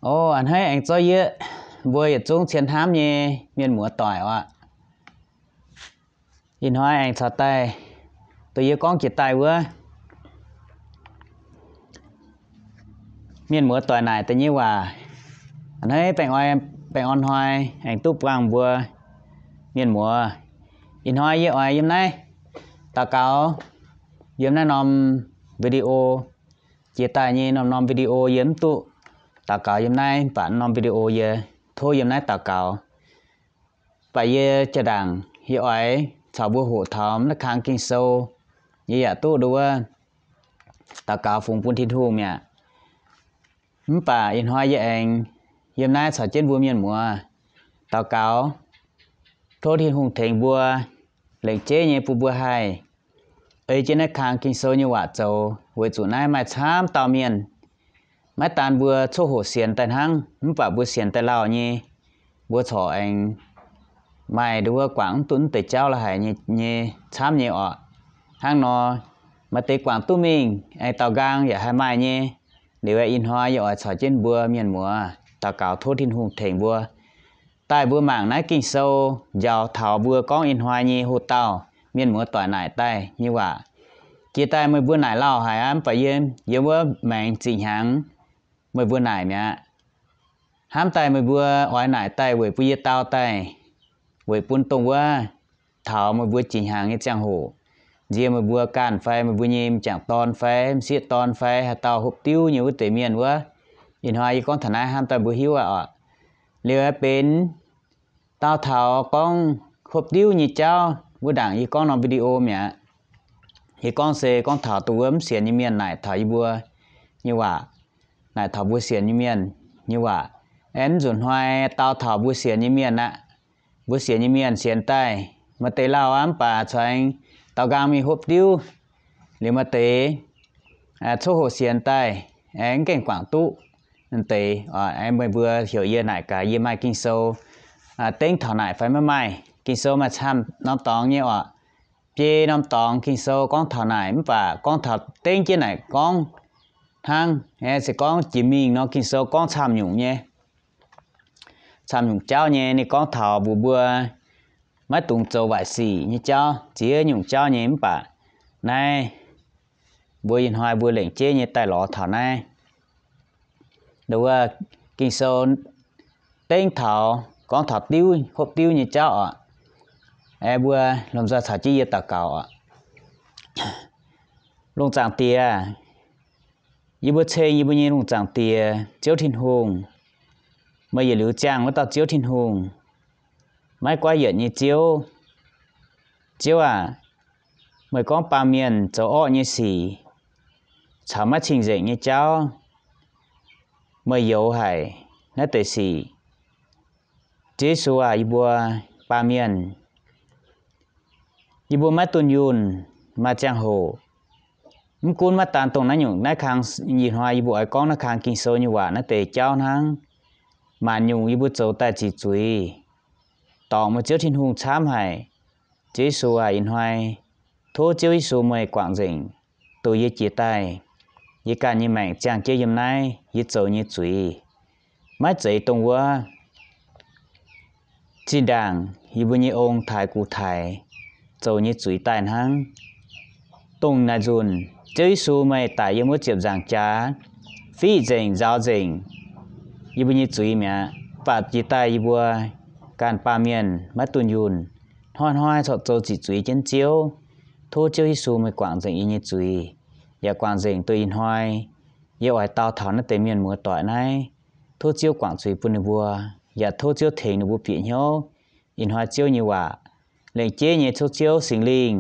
O, a'hneiv aengx zorqv yie mbuo yietc zungv cien hnamv nyei mienh muoz doic oc. Ih hnoi aengx caux daaih, duqv yie gorngv jiex daaih wuov mienh muoz doic naaic daaih nyei waac, a'hneiv baengh orn hnoi aengx duqv buangh mbuo mienh muoz. Ih hnoi yie oix yiem naaiv daux gaux, yiem naaiv norm video, jiex daaih nyei norm-norm video yie mv duqv daux gaux yiem naaiv, mv baac norm video yie tov yiem naaiv daux gaux. Mv baac yie jaa-ndaangc yie oix caux mbuo hoqc taux naaiv kang Ging-Sou, yie yaac duqv nduov daux gaux fungx bun Tin-Hungh mi'aqv. Mv baac ih hnoi yie aengx yiem naaiv caux jienv mbuo mienh muoz daux gaux, tov Tin-Hungh tengx mbuo, lengc jeiv nyei bun mbuo haih ei jienv naaiv kang Ging-Sou nyei waac zoux, weic zuqc naaiv maaih camv dauh mienh, maiv daan mbuo coqv hoqc sienx daaih hnangv, mv baac mbuo sienx daaih lauh nyei, mbuo corc aengx maaih nduov guangc mv duqv mv deix jauv la'haic nyei, nyei camv nyei oc. Hnangv nor, maaih deix guangc duqv mingh aengx daaux nqaang yaac haih maaih nyei. Liuz ih hnoi yie oix caux jienv mbuo mienh muoz daux gaux tov Tin-Hungh tengx mbuo daaih mbuo mangc naaiv Ging-Sou, njaaux taux mbuo gorngv ih hnoi nyei hoc-dauh mienh muoz doic naaic daaih nyei waac. Jiex daaih meih mbuo naaic lauh haic aqv, mv baac yie yiem wuov maengx ziqc hnyangx meih mbuo naaic mi'aqv. Hnamv daaih meih mbuo oix naaic daaih weic bun yie dau daaih, weic bun dongh wuov taux meih mbuo jiex hnyangx nyei ziangh hoc, nzie meih mbuo ganh fai meih mbuo nyei m'jangc dorn fai m'sieqv dorn fai haaix dauh hopv diuv nyei wuov deix mienh wuov, ih hnoi yie gorngv taux naaiv hnamv daaih mbuo hiuv aqv oc. Liuz aeqv, benx dau taux gorngv hopv diuv nyei jauv wuov ndaangc yie gorngv norm video mi'aqv. Yie gorngv se gorngv taux dongh wuov mv sienx nyei mienh naaic taux yie mbuo nyei waac, naaic taux mbuo sienx nyei mienh nyei waac. Aeqv, mv nzunc hnoi dau taux mbuo sienx nyei mienh aqv. Mbuo sienx nyei mienh sienx daaih, maaih deix lauh aqv, mv baac corc aengx daaux nqaang mingh hopv diuv. Liuz maaih deix coqv hoqc sienx daaih, aengx mv gaengh guangc duqv. Deix, meih mbuo heuc yie naaic gaax yie maaih Ging-Sou dengv taux naaic fai maiv maaih. Ging-Sou maaih camv norm dorngx nyei oc. Biei norm dorngx Ging-Sou gorngv taux naaic, mv baac gorngv taux dengv jienv naaic gorngv hnangv, se gorngv jiex mingh nor Ging-Sou gorngv camv nyungc nyei, camv nyungc jauv nyei. Ninh gorngv taux mbuox mbuo maiv dungx zoux waaic sic nyei jauv, ziex nyungc jauv nyei. Mv baac naaiv mbuo ih hnoi mbuo lengc jeiv nyei daaih lorz taux naaiv. Nduov Ging-Sou dengv taux gorngv taux diuv, hopv diuv nyei jauv oc. Aeqv, mbuo lomh nzoih caux jienv yie daux gaux oc. Lungh zaangc Diex, yie mbuo ceng yie mbuo nyei lungh zaangc Diex, Ziouv Tin-Hungh, meih yietc liuz ziangh wuov dauh Ziouv Tin-Hungh, maiv guaiv yietc nyei Ziouv. Ziouv aac, meih gorngv baamh mienh zoux orqv nyei sic caux maiv cing-nzengc nyei jauv, meih youx haic naaiv deix sic. Ziouv Yesu aac, yie mbuo baamh mienh, yie mbuo maiv dunh yunh. Maaih ziangh hoc, mv gunv maiv daan dongh naaiv nyungc naaiv kang, ih hnoi yie mbuo oix gorngv naaiv kang Ging-Sou nyei waac naaiv deix jauv hnangv, maanc nyungc yie mbuo zoux daaih ziqc zuiz, dorngc meih Ziouv Tin-Hungh camv haic. Ziouv Yesu aac, ih hnoi tov Ziouv Yesu meih guangc nzengc, doh yie jiex daaih, yie ganh nyei maengc ziangh jienv yiem naaiv yie zoux nyei zuiz. Maiv zeiz dongh wuov zinh ndaangc yie mbuo nyei ong taaix gux taaix zoux nyei zuiz daaih hnangv. Dongh naaic nzunc Ziouv Yesu meih daic yiem wuov ziepc nzaangc jaax, fiqv nzengc nzaaux nzengc yie mbuo nyei zuiz mi'aqv. Mv baac jiex daaih yie mbuo ganh baamh mienh maiv dunh yunh, hnoi-hnoi corc zoux ziqc zuiz jienv Ziouv. Tov Ziouv Yesu meih guangc nzengc yie nyei zuiz, yaac guangc nzengc duqv ih hnoi yie oix dau taux naaiv deix mienh muoz doic naaiv. Tov Ziouv guangc zuiz bun ninh mbuo, yaac tov Ziouv tengx ninh mbuo bieqc hnyouv. Ih hnoi Ziouv nyei waac lengc jeiv nyei, tov Ziouv Singx Lingh,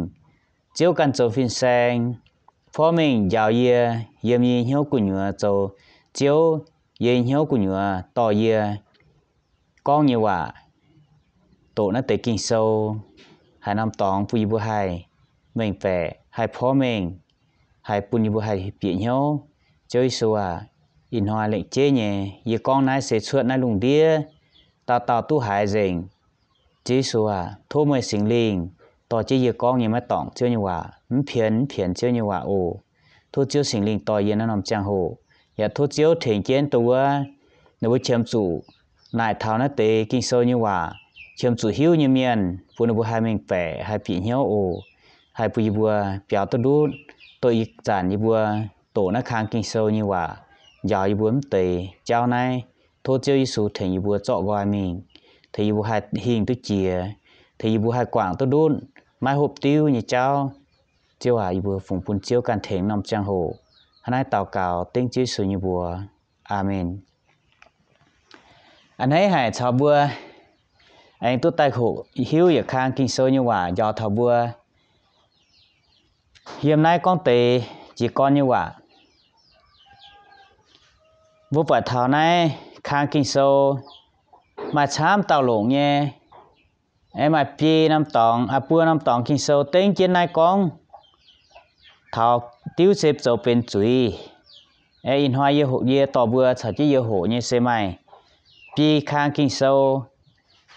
Ziouv ganh zoux fin-saeng, porv mengh njaaux yie yiem yie hnyouv gu'nyuoz zoux Ziouv, yie hnyouv gu'nyuoz dorh yie gorngv nyei waac, doqc naaiv deix Ging-Sou, haaix norm dorngx bun yie mbuo haih mengh baeqc, haih porv mengh, haih bun yie mbuo haih bieqc hnyouv. Ziouv Yesu aac, ih hnoi lengc jeiv nyei yie gorngv naaiv se cuotv naaiv lungh ndiev, dauh dauh duqv haiz nzengc. Ziouv Yesu aac, tov meih Singx Lingh dorh jienv yie gorngv nyei maiv dorngc Ziouv nyei waac, mv pienx mv pienx Ziouv nyei waac oc. Tov Ziouv Singx Lingh dorh yie naaiv norm ziangh hoc, yaac tov Ziouv tengx jienv dongh wuov ninh mbuo qiemx zuqc naaic taux naaiv deix Ging-Sou nyei waac, qiemx zuqc hiuv nyei mienh, bun ninh mbuo haih mengh baeqc, haih bieqc hnyouv oc. Haih bun yie mbuo biaux duqv ndutv, doqc ih zanc yie mbuo doqc naaiv kang Ging-Sou nyei waac, njaaux yie mbuo mv deix jauv naaiv. Tov Ziouv Yesu tengx yie mbuo zorqv nqoi mingh, tengx yie mbuo haih hingh duqv jiex, tengx yie mbuo haih guangc duqv ndutv, maiv hopv diuv nyei jauv. Ziouv aac, yie mbuo fungx bun Ziouv ganh tengx norm ziangh hoc. Hnangv naaiv daux gaux dengv Ziouv Yesu nyei mbuox. Aamen. A'hneiv haic caux mbuo aengx duqv daaih hoqc hiuv yietc kang Ging-Sou nyei waac njaaux taux mbuo. Yiem naaiv gorngv deix jiez gorn nyei waac. Mbuo buatc taux naaiv kang Ging-Sou maaih camv dauh longc nyei, aengx maaih biei norm dorngx, aa, buo norm dorngx Ging-Sou dengv jienv naaiv gorngv taux diuv se zoux benx zuiz. Aengx ih hnoi yie hoqc, yie dorh mbuo caux jienv yie hoqc nyei se maaih biei kang Ging-Sou,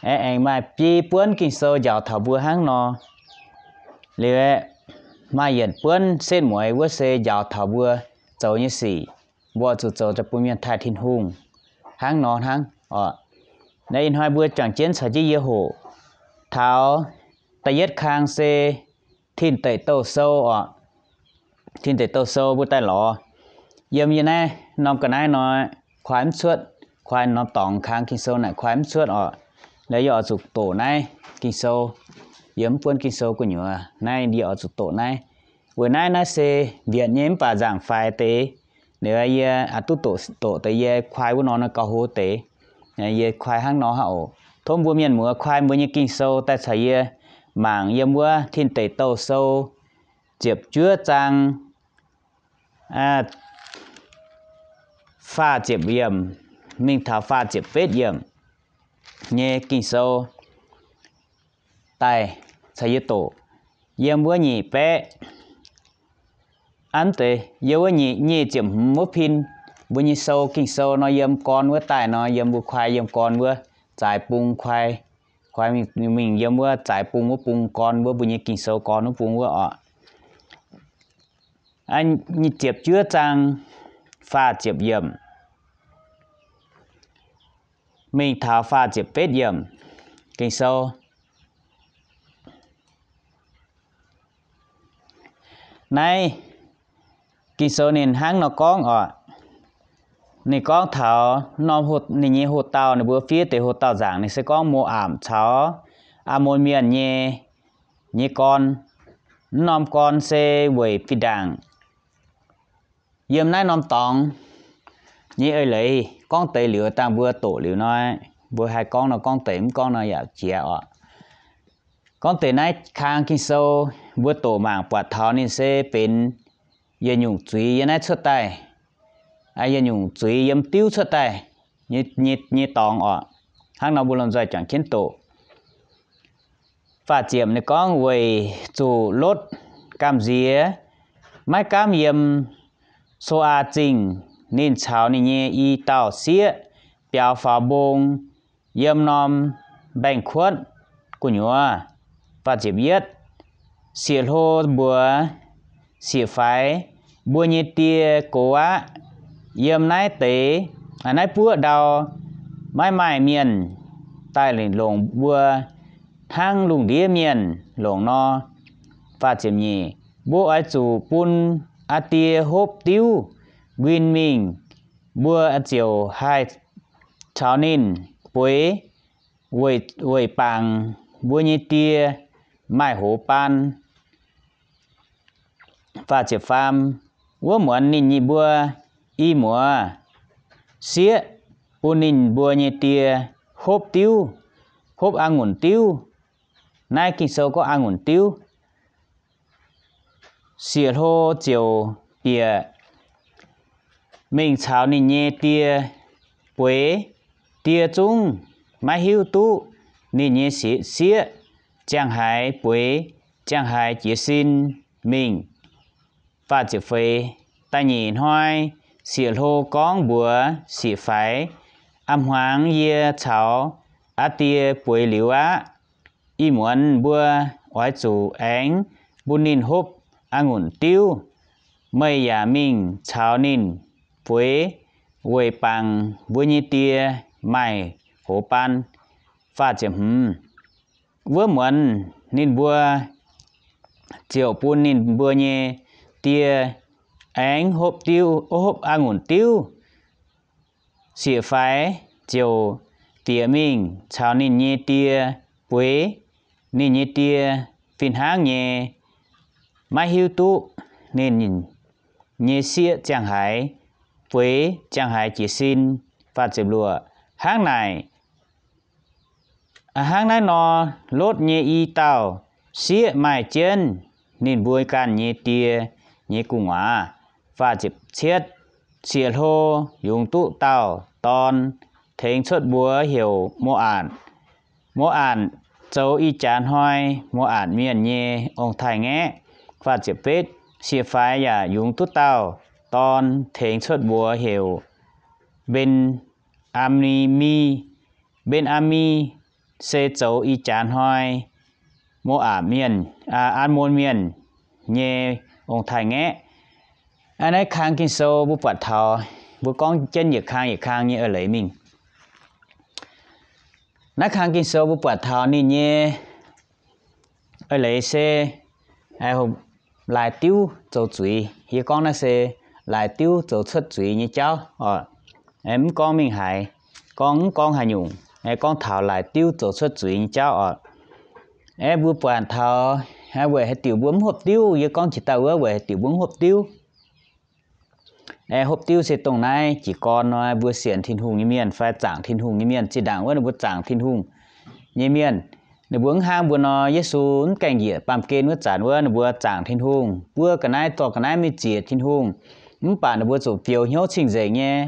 aengx, aengx maaih biei buonv Ging-Sou njaaux taux mbuo hnangv nor. Liuz aeqv, maaih yietc buonv setv mueiz wuov se njaaux taux mbuo zoux nyei sic, mbuo zuqc zoux daaih bun mienh taaih Tin-Hungh hnangv nor hnangv oc. Naaiv ih hnoi mbuo juangc jienv caux jienv yie hoqc taux da'yietv kang se Tin Deic Douh Sou oc. Tin Deic Douh Sou mbuo daaih lorz yiem yie naaiv norm ga'naaiv nor, kuaai mv cuotv, kuaai norm dorngx kang Ging-Sou naaic kuaai mv cuotv oc. Liuz yie oix zuqc doqc naaiv Ging-Sou, yie mv buonv Ging-Sou gu'nyuoz, naaiv yie oix zuqc doqc naaiv. Weic naaiv naaiv se mbienc nyei mv baac nzaangc faix deix. Liuz yie duqv doqc, doqc deix yie kuaai wuov nor, nor gauh hlo deix. Yie kuaai hnangv nor hnangv oc. Tov mbuo mienh muoz kuaai mbuo nyei Ging-Sou daaih caux yie mangc yiem wuov Tin Deic Douh Sou ziepc juov zaang faah ziepc yiemc mingh taux faah ziepc betv yiemc nyei Ging-Sou daaih caux yie doqc. Yiem wuov nyic baeqv, aa, mv zeiz, yiem wuov nyic, nyic ziepc hmz wuov pin, mbuo nyei sou, Ging-Sou nor yiem gorn wuov daaih nor, yiem mbuo kuaai yiem gorn wuov zaaix bung kuaai, kuaai mingh yiem wuov zaaix bung wuov bung gorn wuov, mbuo nyei Ging-Sou gorn wuov bung wuov oc. Ziepc juov zaang faah ziepc yiemc mingh taux faah ziepc betv yiemc Ging-Sou. Naaiv Ging-Sou ninh hnangv nor gorngv oc. Ninh gorngv taux norm, ninh nyei hoc-dauh, ninh mbuo fiev deix hoc-dauh nzaangc, ninh se gorngv Mo^apc caux Aa^mon Mienh nyei, nyei gorn. Mv norm gorn se weic fih ndaangc yiem naaiv norm dorngx nyei eix leiz gorngv deix liuz, dangh mbuo doqc liuz nor, mbuo haih gorngv nor gorngv deix, mv gorngv nor yaac jiex oc. Gorngv deix naaiv kang Ging-Sou mbuo doqc mangc buatc taux ninh se benx yietc nyungc zuiz yiem naaiv cuotv daaih, yietc nyungc zuiz yiem diuv cuotv daaih nyei dorngx oc. Hnangv nor mbuo lomh nzoih juangc jienv doqc. Faah ziepc ninh gorngv, weic zuqc Lotv gamh nziex maiv gaamv yiem So^aa Zingh, ninh caux ninh nyei i dauh sieqv biaux faaux mbong yiem norm mbaengx-kuotv gu'nyuoz. Faah ziepc yietv, sieqv-hlo mbuox sieqv faix, mbuo nyei die gox aqv. Yiem naaiv deix, naaiv buoqv ndau maiv maaih mienh daaih longc mbuo hnangv lungh ndiev mienh longc nor. Faah ziepc nyeic, mbuo oix zuqc bun aa die hopv diuv nquin mingh. Mbuo ziouc haih caux ninh bueix weic bangc mbuo nyei die maaih hoz baan. Faah ziepc faam, wuov muonz ninh nyei mbuo i muoz sieqv bun ninh mbuo nyei die hopv diuv, hopv a'ngunc diuv. Naaiv Ging-Sou gorngv a'ngunc diuv. Sieqv-hlo ziouc bieqc mingh caux ninh nyei die bueix. Die zungv maiv hiuv duqv ninh nyei sieqv ziangh haaix bueix, ziangh haaix jiez sin mingh. Faah ziepc feix, da'nyeic hnoi sieqv-hlo gorngv mbuox sieqv faix, a'hmuangx yie caux aa die bueix liuz aqv. Ih muonz mbuo oix zuqc aengx bun ninh hopv a'ngunc diuv. Meih yaac mingh caux ninh bueix weic bangc mbuo nyei die maaih hoz baan. Faah ziepc hmz. Wuov muonz ninh mbuo ziouc bun ninh mbuo nyei die aengx hopv diuv, hopv a'ngunc diuv. Sieqv-faix ziouc bieqc mingh caux ninh nyei die bueix. Ninh nyei die fih hnangv nyei maiv hiuv duqv ninh nyei sieqv ziangh haaix bueix, ziangh haaix jiez sin. Faah ziepc luoqc. Hnangv naaic, hnangv naaiv nor, Lotv nyei i dauh sieqv maaih jienv ninh mbuo ganh nyei die nyei gu'nguaaz. Faah ziepc cietv. Sieqv-hlo yungz duqv dauh dorn tengx cuotv mbuox heuc Mo^apc. Mo^apc zoux ih jaax hnoi Mo^apc mienh nyei ong-taaix-ngaeqv. Faah ziepc betv. Sieqv-faix yaac yungz duqv dauh dorn tengx cuotv mbuox heuc Mben^aa^mi. Mben^aa^mi se zoux ih jaax hnoi Mo^apc mienh, Aamon mienh nyei ong-taaix-ngaeqv. Naaiv kang Ging-Sou mbuo buatc taux, mbuo gorngv jienv yietc kang yietc kang nyei eix leiz mingh. Naaiv kang Ging-Sou mbuo buatc taux ninh nyei eix leiz se laaix diuv zoux zuiz. Yie gorngv naaiv se laaix diuv zoux cuotv zuiz nyei jauv oc. Mv gorngv mingh haaix, gorngv mv gorngv haaix nyungc, gorngv taux laaix diuv zoux cuotv zuiz nyei jauv oc. Aeqv, mbuo buatc taux weic haaix diuc mbuo mv hopv diuv. Yie gorngv jiex daaih wuov weic haaix diuc mbuo mv hopv diuv. Aeqv, hopv diuv se dongh naaiv jiez gorn nor, mbuo sienx Tin-Hungh nyei mienh fai zaangc Tin-Hungh nyei mienh, zinh ndaangc wuov ninh mbuo zaangc Tin-Hungh nyei mienh, ninh mbuo mv hnangv mbuo nor, Yesu mv gaengh njiec baamh gen wuov zanc wuov, ninh mbuo zaangc Tin-Hungh, buov ga'naaiv zorqv ga'naaiv mingh ziec Tin-Hungh. Mv baac ninh mbuo zuqc bioux hnyouv cing-nzengc nyei,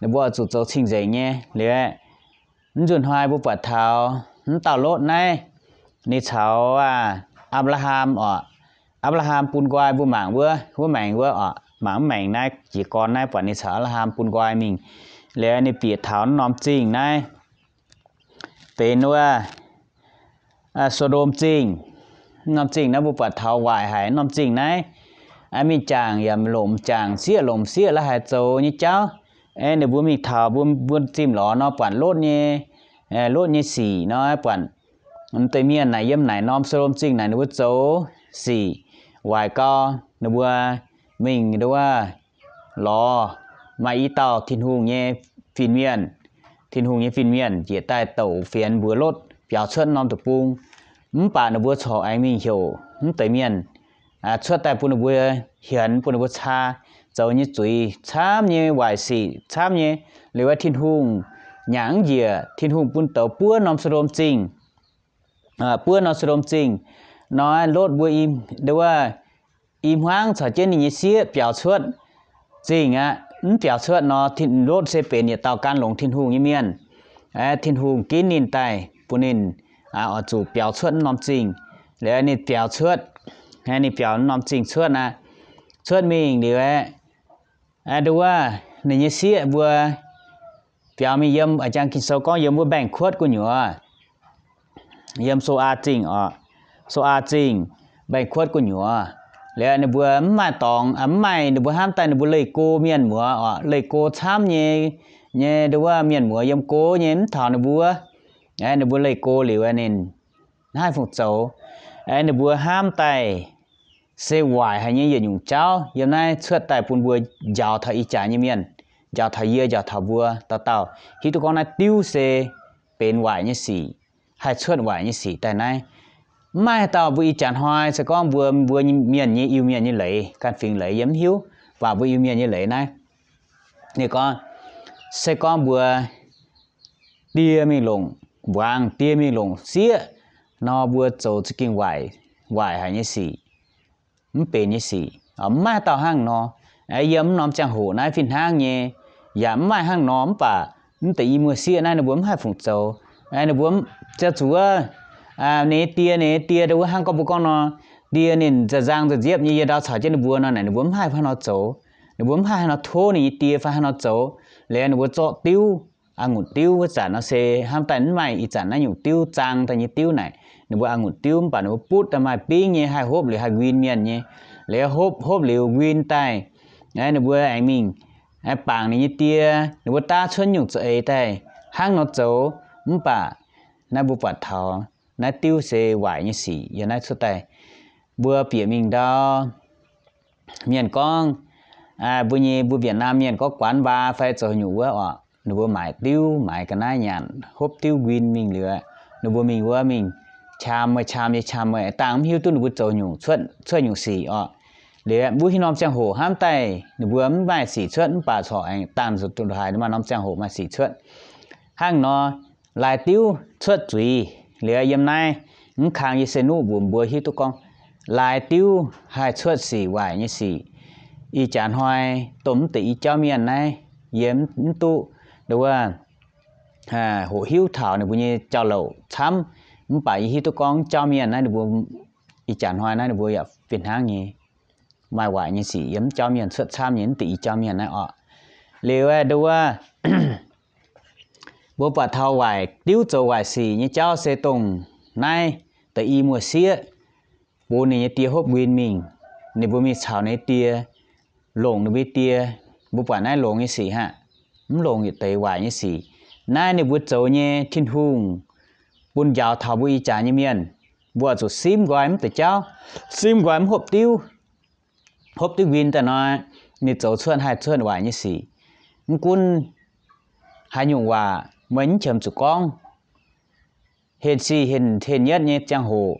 ninh mbuo oix zuqc zoux cing-nzengc nyei. Liuz, mv nzunc hnoi mbuo buatc taux mv dauh Lotv naaiv, ninh caux Apc^laa^ham oc, Apc^laa^ham bun nqoi mbuo mangc wuov, wuov maengx wuov oc, mangc mv maengx naaiv jiez gorn naaiv, buatc ninh caux Apc^laa^ham bun nqoi mingh. Liuz ninh bieqc taux norm zingh naaiv, benx wuov So^ndom Zingh. Norm zingh naaiv mbuo buatc taux waaic haic. Norm zingh naaiv mingh jangc yaac longc m'jangc, sieqv longc m'sieqv la'haic zoux nyei jauv. Ninh mbuo mingh taux mbuo, mbuo zimh lorz nor buatc Lotv nyei, Lotv nyei sic nor buatc mv deix mienh naaic yiem naaic norm So^ndom Zingh naaic ninh mbuo zoux sic waaic gau. Ninh mbuo mingh nduov lorz maaih i dauh Tin-Hungh nyei fin-mienh, Tin-Hungh nyei fin-mienh njiec daaih douc fienx mbuox Lotv biaux cuotv norm deic-bung. Mv baac ninh mbuo corc aengx mingh heuc mv deix mienh cuotv daaih bun ninh mbuo hienx, bun ninh mbuo caa zoux nyei zuiz camv nyei, waaic sic camv nyei. Liuz aeqv, Tin-Hungh nyanc mv njiec. Tin-Hungh bun douz buov norm So^ndom Zingh, buov norm So^ndom Zingh nor, Lotv mbuo i, nduov, i hmuangv caux jienv ninh nyei sieqv biaux cuotv zingh aqv. Mv biaux cuotv nor, Lotv se benx yietc dauh gan longx Tin-Hungh nyei mienh. Tin-Hungh ginv ninh daaih bun ninh oix zuqc biaux cuotv norm zingh. Liuz ninh biaux cuotv, ninh biaux norm zingh cuotv aqv. Cuotv mingh liuz aeqv, nduov, ninh nyei sieqv mbuo biaux mingh yiem, a'jang Ging-Sou gorngv yiem wuov mbaengx-kuotv gu'nyuoz, yiem So^aa Zingh oc, So^aa Zingh mbaengx-kuotv gu'nyuoz. Liuz ninh mbuo mv maaih dorngx, mv maaih, ninh mbuo hnamv daaih ninh mbuo leih go mienh muoz oc, leih go camv nyei, nyei nduov mienh muoz yiem go nyei mv taux ninh mbuo. Ninh mbuo leih go liuz ninh mv haih fungc zoux. Ninh mbuo hnamv daaih se waaic haic nyei yietc nyungc jauv yiem naaiv cuotv daaih bun mbuo njaaux taux ih jaax nyei mienh, njaaux taux yie, njaaux taux mbuo dauh dauh hiuv duqv gorngv naaiv diuv se benx waaic nyei sic, haih cuotv waaic nyei sic daaih naaiv. Mv maaih haaix dauh mbuo ih jaax hnoi se gorngv mbuo, mbuo mienh nyei Iu-Mienh nyei leiz, ganh fingx leiz yie mv hiuv, mv baac mbuo Iu-Mienh nyei leiz naaiv, ninh gorngv, se gorngv mbuo die mingh longc mbuangz, die mingh longc sieqv nor, mbuo zoux za'gengh waaic, waaic haic nyei sic, mv benx nyei sic. Mv maaih dauh hnangv nor. Yiem mv norm ziangh hoc naaiv fih hnangv nyei, yaac mv maaih hnangv nor, mv baac mv deix i muoz-sieqv naaiv ninh mbuo mv haih fungc zoux. Ninh mbuo ziouc zuqc wuov, ninh die, ninh die nduov hnangv gorngv mbuo gorngv nor, die ninh nza'nzang nza'nziepv nyei, yie ndau caux jienv ninh mbuo nor naaic, ninh mbuo mv haih hnangv nor zoux. Ninh mbuo mv haih hnangv nor tov ninh nyei die fai hnangv nor zoux. Liuz ninh mbuo zorqv diuv, a'ngunc diuv wuov zanc nor se hnamv daaih mv maaih ih zanc naaiv nyungc diuv zaang daaih nyei diuv naaic, ninh mbuo a'ngunc diuv mv baac ninh mbuo butv daaih maaih bingv nyei, haih hopv liuz haih nquin mienh nyei. Liuz hopv, hopv liuz nquin daaih, ninh mbuo aengx mingh bangc ninh nyei die, ninh mbuo daav cuotv nyungc za'eix daaih hnangv nor zoux. Mv baac naaiv mbuo buatc taux naaiv diuv se waaic nyei sic yiem naaiv cuotv daaih. Mbuo bieqc mingh ndau mienh gorngv, mbuo nyei mbuo Việt Nam mienh gorngv guanx mbaa fai zoux nyungc wuov oc, ninh mbuo maaiz diuv, maaiz ga'naaiv nyanc, hopv diuv nquin mingh liuz, ninh mbuo mingh wuov mingh qam meih qam nyei qam meih, dangh mv hiuv duqv ninh mbuo zoux nyungc cuotv nyungc sic oc. Liuz mbuo haaix norm ziangh hoc hnamv daaih ninh mbuo mv maaih sic cuotv, mv baac corc aengx dangh zuqc haaix maaih norm ziangh hoc maaih sic cuotv. Hnangv nor, laaix diuv cuotv zuiz. Liuz yiem naaiv mv kang yie se nuqv mbuox mbuo hiuv duqv gorngv, laaix diuv haih cuotv sic waaic nyei sic. Ih jaax hnoi domh mv deix i jauv mienh naaiv, yie mv duqv nduov hoqc hiuv taux ninh mbuo nyei jauv-louc camv. Mv baac yie hiuv duqv gorngv jauv mienh naaiv ninh mbuo, ih jaax hnoi naaiv ninh mbuo yaac fih hnangv nyei maaih waaic nyei sic yiem jauv mienh cuotv camv nyei mv deix i jauv mienh naaiv oc. Liuz nduov mbuo buatc taux waaic diuv zoux waaic sic nyei jauv se dongh naaiv deix i muoz-sieqv bun ninh nyei die hopv nquin mingh, ninh mbuo mingh caux ninh nyei die, longc ninh mbuo die. Mbuo buatc naaiv longx nyei sic haic, mv longx yietc deix waaic nyei sic. Naaiv ninh mbuo zoux nyei Tin-Hungh bun njaaux taux mbuo ih jaax nyei mienh, mbuo zuqc simv nqoi mv deix jauv, simv nqoi mv hopv diuv, hopv diuv nquin daaih nor, ninh zoux cuotv haih cuotv waaic nyei sic. Mv gunv haaix nyungc waac meih mv qiemx zuqc gorngv, henh sic henh yietv nyei ziangh hoc,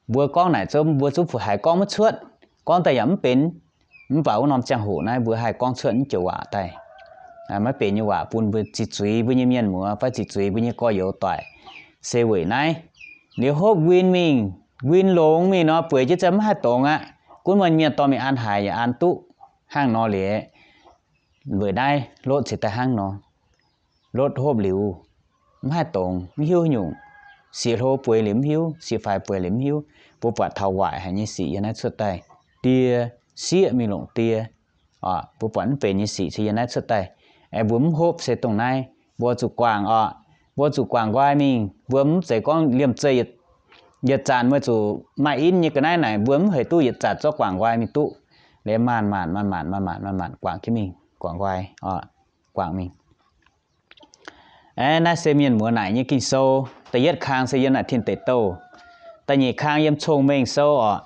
mbuo gorngv naaic zouv mbuo zungv fu haiz gorngv maiv cuotv, gorngv daaih yaac mv benx. Mv baac wuov norm ziangh hoc naaiv mbuo haih gorngv cuotv mv joux waac daaih. Maiv benx nyei waac bun mbuo ziqc zuiz mbuo nyei mienh muoz fai ziqc zuiz mbuo nyei gorx-youz doic. Se weic naaiv, liuz hopv nquin mingh, nquin longx mingh nor, bueix jienv za'gengh mv haih dongz aqv. Gunv meih mienh dorh mingh an haaix yaac an duqv. Hnangv nor liuz, weic naaiv lotv cingx daaih hnangv nor. Lotv hopv liuz mv haih dongz, mv hiuv nyungc. Sieqv hlo bueix liuz mv hiuv, sieqv faix bueix liuz mv hiuv. Mbuo buatc taux waaic haic nyei sic yiem naaiv cuotv daaih. Die, sieqv mingh longc die. Mbuo buatc mv benx nyei sic se yiem naaiv cuotv daaih. Aengx mbuo mv hopv se dongh naaiv. Mbuo zuqc guangc oc. Mbuo zuqc guangc nqoi mingh. Mbuo mv zeiz gorngv liemh zeih yietc zanc meih zuqc maaih in nyei ga'naaiv naaic, mbuo mv heuc duqv yietc zanc zorqv guangc nqoi mingh duqv. Liuz maanc maanc maanc maanc maanc maanc maanc maanc guangc jienv mingh, guangc nqoi, guangc mingh. Aeqv, naaiv se mienh muoz naaic nyei Ging-Sou. Da'yietv kang se yiem naaic Tin Deic Douh. Da'nyeic kang yiem Cong-Mengh Sou oc.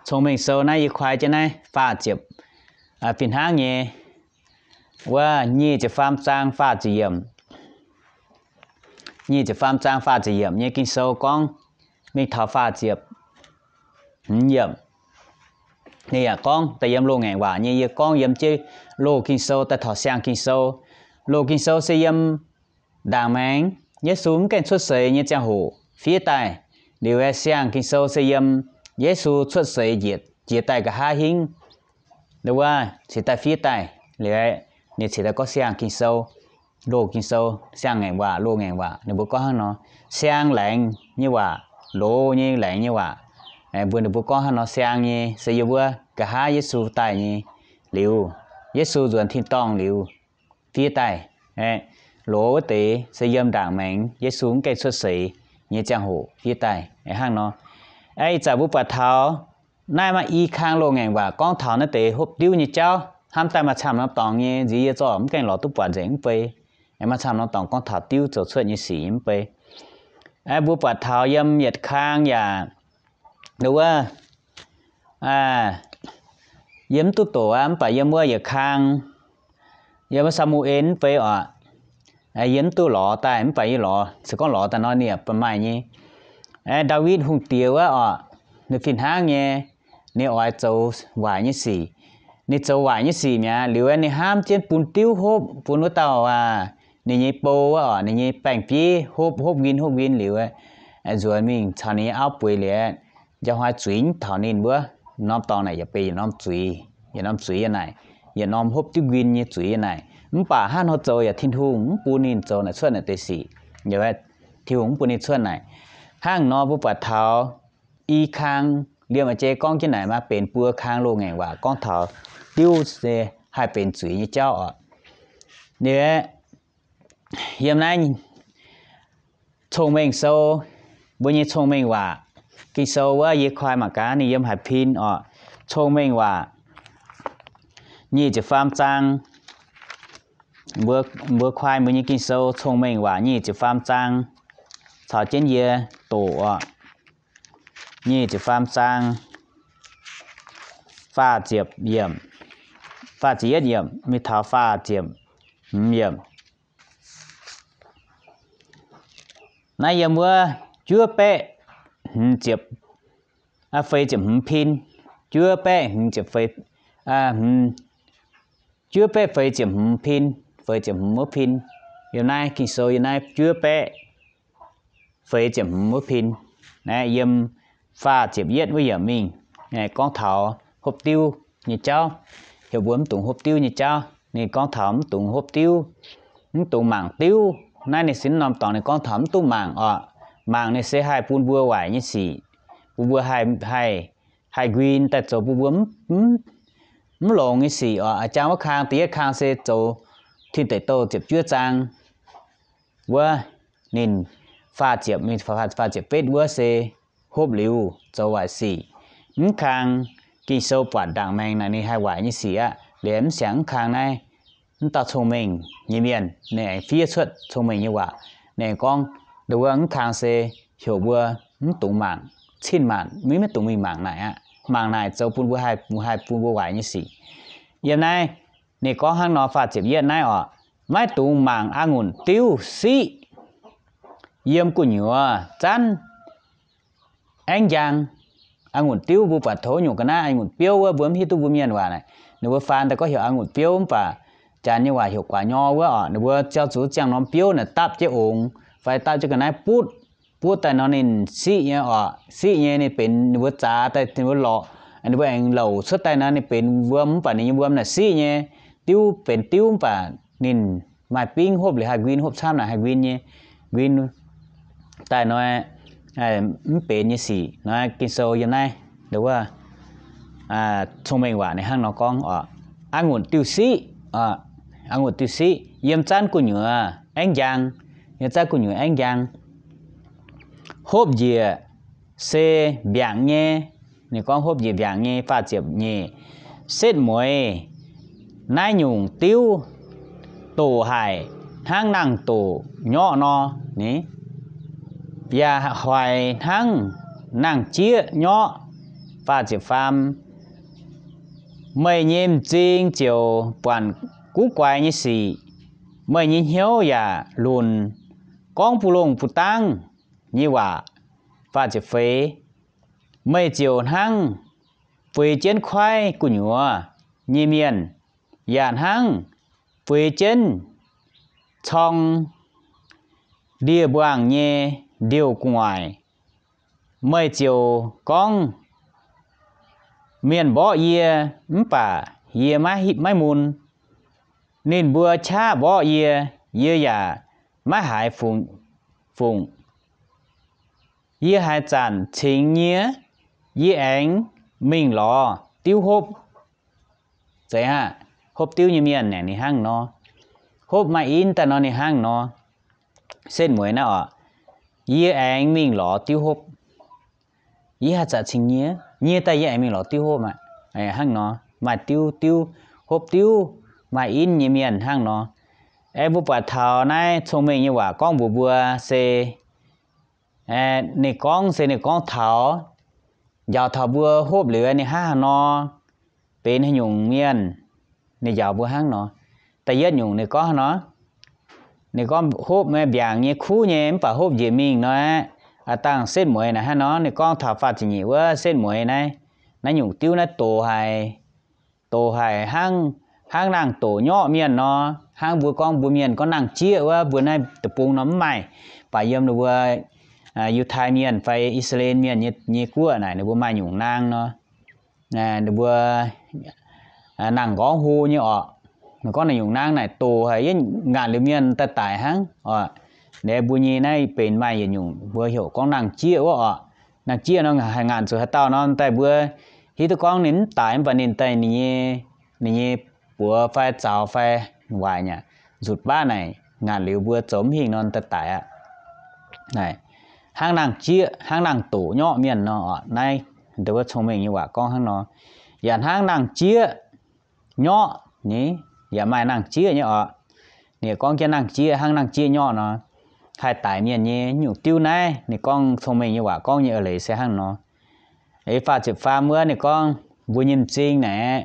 Cong-Mengh Sou naaiv yie kuaai jienv naaiv faah ziepc, fih hnangv nyei, wuov nyic ziepc faam zaang faah ziepc yiemc, nyic ziepc faam zaang faah ziepc yiemc nyei Ging-Sou gorngv mingh taux faah ziepc hmz yiemc. Ninh yaac gorngv daaih yiem loz-ngaengc waac nyei, yie gorngv yiem jienv loz Ging-Sou daaih taux siang Ging-Sou. Loz Ging-Sou se yiem ndaangc maengx Yesu mv gaengh cuotv seix nyei ziangh hoc fiev daaih. Liuz aeqv, siang Ging-Sou se yiem Yesu cuotv seix njiec, jiex daaih nqa'haav hingv, wuov cingx daaih fiev daaih. Liuz aeqv, ninh cingx daaih gorngv siang Ging-Sou, loz Ging-Sou, siang ngaengc waac, loz ngaengc waac, ninh mbuo gorngv hnangv nor. Siang laengz nyei waac, loz nyei laengz nyei waac, mbuo ninh mbuo gorngv hnangv nor. Siang nyei se yiem wuov nqa'haav Yesu daaih nyei liuz, Yesu nzuonx tin-dorngh liuz fiev daaih. Loz wuov deix se yiem ndaangc maengx Yesu mv gaengh cuotv seix nyei ziangh hoc fiev daaih hnangv nor. Ih zanc mbuo buatc taux naaiv maaih i kang loz ngaengc waac gorngv taux naaiv deix hopv diuv nyei jauv. Hnamv daaih maaih camv norm dorngx nyei nziex yie zorqv mv gaengh lorz duqv buatc nzengc mv bei. Maaih camv norm dorngx gorngv taux diuv zoux cuotv nyei sic nyei mv bei. Mbuo buatc taux yiem yietc kang yaac, wuov, yie mv duqv doqc aqv, mv baac yiem wuov yietc kang, yiem wuov Saa^mu^en mv bei oc. Yie mv duqv lorz daaih, mv baac yie lorz, se gorngv lorz daaih nor ninh yaac baac maaih nyei. Ndaawitv hungh diex wuov oc, ninh fih hnangv nyei, ninh oix zoux waaic nyei sic. Ninh zoux waaic nyei sic mi'aqv. Liuz ninh hnamv jienv bun diuv hopv, bun wuov dauh, ninh nyei bou wuov oc, ninh nyei baeng-bieiv hopv, hopv nquin, hopv nquin liuz, nzuonx mingh caux ninh nyei auv bueix liuz, njang hnoi zuiz taux ninh wuov, norm dorngx naaic yaac benx yietc norm zuiz, yietc norm zuiz yiem naaic, yietc norm hopv diuv nquin nyei zuiz yiem naaic. Mv baac hnangv nor zoux yaac Tin-Hungh mv bun ninh zoux naaic cuotv naaic deix sic. Tin-Hungh mv bun ninh cuotv naaic. Hnangv nor mbuo buatc taux i kang liemh a'jei gorngv jienv naaic maaih benx buo kang loz ngaengc waac gorngv taux diuv se haih benx zuiz nyei jauv oc. Liuz, yiem naaiv Cong-Mengh Sou, mbuo nyei Cong-Mengh Waac, Ging-Sou wuov yie koi mangc gaax ninh yiem haaix pin oc. Cong-Mengh Waac, nyic ziepc faam zaang, mbuo, mbuo kuaai mbuo nyei Ging-Sou Cong-Mengh Waac nyic ziepc faam zaang, caux jienv yie doqc oc. Nyic ziepc faam zaang, faah ziepc yiemc, faah ziepc yietv yiemc mingh taux faah ziepc hmz yiemc. Naaiv yiem wuov juov baeqv hmz ziepc, feix ziepc hmz pin, juov baeqv hmz ziepc feix, juov baeqv feix ziepc hmz pin, feix ziepc hmz wuov pin. Yiem naaiv Ging-Sou yiem naaiv juov baeqv feix ziepc hmz wuov pin. Naaiv yiem faah ziepc yietv wuov yiemc mingh, gorngv taux hopv diuv nyei jauv. Heuc mbuo mv dungx hopv diuv nyei jauv. Ninh gorngv taux mv dungx hopv diuv, mv dungx mangc diuv. Naaiv ninh sin norm dorngx ninh gorngv taux mv dungx mangc oc. Mangc ninh se haih bun mbuo waaic nyei sic, bun mbuo haih, haih, haih nquin daaih zoux bun mbuo mv, mv longx nyei sic oc. A'jang wuov kang, da'yietv kang se zoux Tin Deic Douh ziepc juov zaang wuov, ninh faah ziepc, faah ziepc betv wuov se hopv liuz zoux waaic sic. Mv kang Ging-Sou buatc ndaangc maengx naaic ninh haih waaic nyei sic aqv. Liuz mv siangx mv kang naaiv, mv dauh cong-mengh nyei mienh ninh aengx fiev cuotv cong-mengh nyei waac. Ninh aengx gorngv, nduov wuov mv kang se heuc mbuo mv dungx mangc, cin-maanc mv, mv dungx mingh mangc naaic aqv. Mangc naaic zoux bun mbuo haih, haih bun mbuo waaic nyei sic. Yiem naaiv ninh gorngv hnangv nor, faah ziepc yietv naaiv oc, maiv dungx mangc a'ngunc diuv siqv yiem gu'nyuoz zanv aengv njang. A'ngunc diuv mbuo buatc tov nyungc ga'naaiv a'ngunc biouv wuov, mbuo mv hiuv duqv mbuo mienh waac naaic, ninh mbuo faan daaih gorngv heuc a'ngunc biouv, mv baac janx nyei waac heuc guaax nyor wuov oc. Ninh mbuo ziouc zuqc ziangh norm biouv naaic dapv jienv ongx fai dapv jienv ga'naaiv butv, butv daaih nor ninh siqv nyei oc. Siqv nyei ninh benx ninh mbuo zaax daaih ninh mbuo lorqc, ninh mbuo aengx louc cuotv daaih nor ninh benx wuom, mv baac ninh nyei wuom naaic siqv nyei. Diuv benx diuv mv baac ninh maaih bingv hopv liuz haih nquin, hopv camv naaic haih nquin nyei, nquin daaih nor, mv benx nyei sic. Nor Ging-Sou yiem naaiv, nduov wuov, Cong-Mengh Waac ninh hnangv nor gorngv oc, a'ngunc diuv siqv, a'ngunc diuv siqv yiem zanv gu'nyuoz aengv njang, yiem zanv gu'nyuoz aengv njang. Hopv njiec se mbiaangc nyei, ninh gorngv hopv njiec mbiaangc nyei, faah ziepc nyeic. Setv mueiz naaiv nyungc diuv doqc haic hnangv nangh doqc nyorqv nor, ni, yaac hoic hnangv nangh jieqv nyorqv. Faah ziepc faam. Meih nyei m'zing ziouc buatc guv guaix nyei sic, meih nyei hnyouv yaac lunc gorngv bu longh bu dangv nyei waac. Faah ziepc feix. Meih ziouc hnangv fuix jienv kuaaiv gu'nyuoz nyei mienh, yaac hnangv fuix jienv corng ndie-mbuangh nyei ndiouh gu'nguaaic. Meih ziouc gorngv, mienh mborqv yie, mv baac yie maiv, maiv mun. Ninh mbuo qaqv mborqv yie, yie yaac maiv haiz fungc. Yie haaix zanc cingx nyie, yie aengx mingh lorz diuv hopv. Zeiz aqv, hopv diuv nyei mienh naaic ninh hnangv nor. Hopv maaih in daaih nor ninh hnangv nor. Setv mueiz naaiv oc, yie aengx mingh lorz diuv hopv. Yie haaix zanc cingx nyie, nyie daaih yie aengx mingh lorz diuv hopv aqv. Hnangv nor, maaih diuv, diuv, hopv diuv, maaih in nyei mienh hnangv nor. Aengx mbuo buatc taux naaiv Cong-Mengh nyei waac gorngv mbuox mbuo se, ninh gorngv se ninh gorngv taux, njaaux taux mbuo hopv liuz ninh hnangv haaix nor, benx haaix nyungc mienh, ninh njaaux mbuo hnangv nor. Da'yietv nyungc ninh gorngv haaix nor, ninh gorngv hopv mbiaangc nyei kuv nyei mv baac hopv njiec mingh nor, aav dangh setv mueiz naaic hnangv nor. Ninh gorngv taux faah ziepc nyeic wuov setv mueiz naaiv, naaiv nyungc diuv naaiv doqc haic, doqc haic hnangv, hnangv nangh doqc nyorqv mienh nor. Hnangv mbuo gorngv mbuo mienh gorngv nangh jieqv wuov, mbuo naaiv deic-bung nor mv maaih, baac yiem ninh mbuo Yiutai mienh fai I^saa^laa^en mienh nyei guoqv naaic ninh mbuo maaih nyungc naang nor. Ninh mbuo nangh nqorngv hlo nyei orqc. Ninh gorngv naaiv nyungc naang naaic doqc haic, yie ngaanc liuz mienh daaih daic hnangv orqc. Naaiv mbuo nyei naaiv benx maaih yietc nyungc mbuo heuc gorngv nangh jieqv wuov orqc. Nangh jieqv nor haih ngaanc zuqc haaix dauh nor daaih mbuo hiuv duqv gorngv ninh mv daic mv baac ninh daaih ninh nyei, ninh nyei buoz fai zaux fai waaic nyei nzutc baav naaic ngaanc liuz mbuo zoux mv hingh nor daaih daic aqv. Hnangv nangh jieqv, hnangv nangh doqc nyorqv mienh nor orqc. Naaiv deix wuov Cong-Mengh nyei waac gorngv hnangv nor. Yaac hnangv nangh jieqv nyorqv ni, yaac maaih nangh jieqv nyei oc. Ninh gorngv jienv nangh jieqv hnangv nangh jieqv nyorqv nor, haih daic mienh nyei nyungc diuv naaiv. Ninh gorngv cong-mengh nyei waac gorngv nyei eix leiz se hnangv nor. Eix faah ziepc faam wuov ninh gorngv, mbuo nyei m'zing naaic,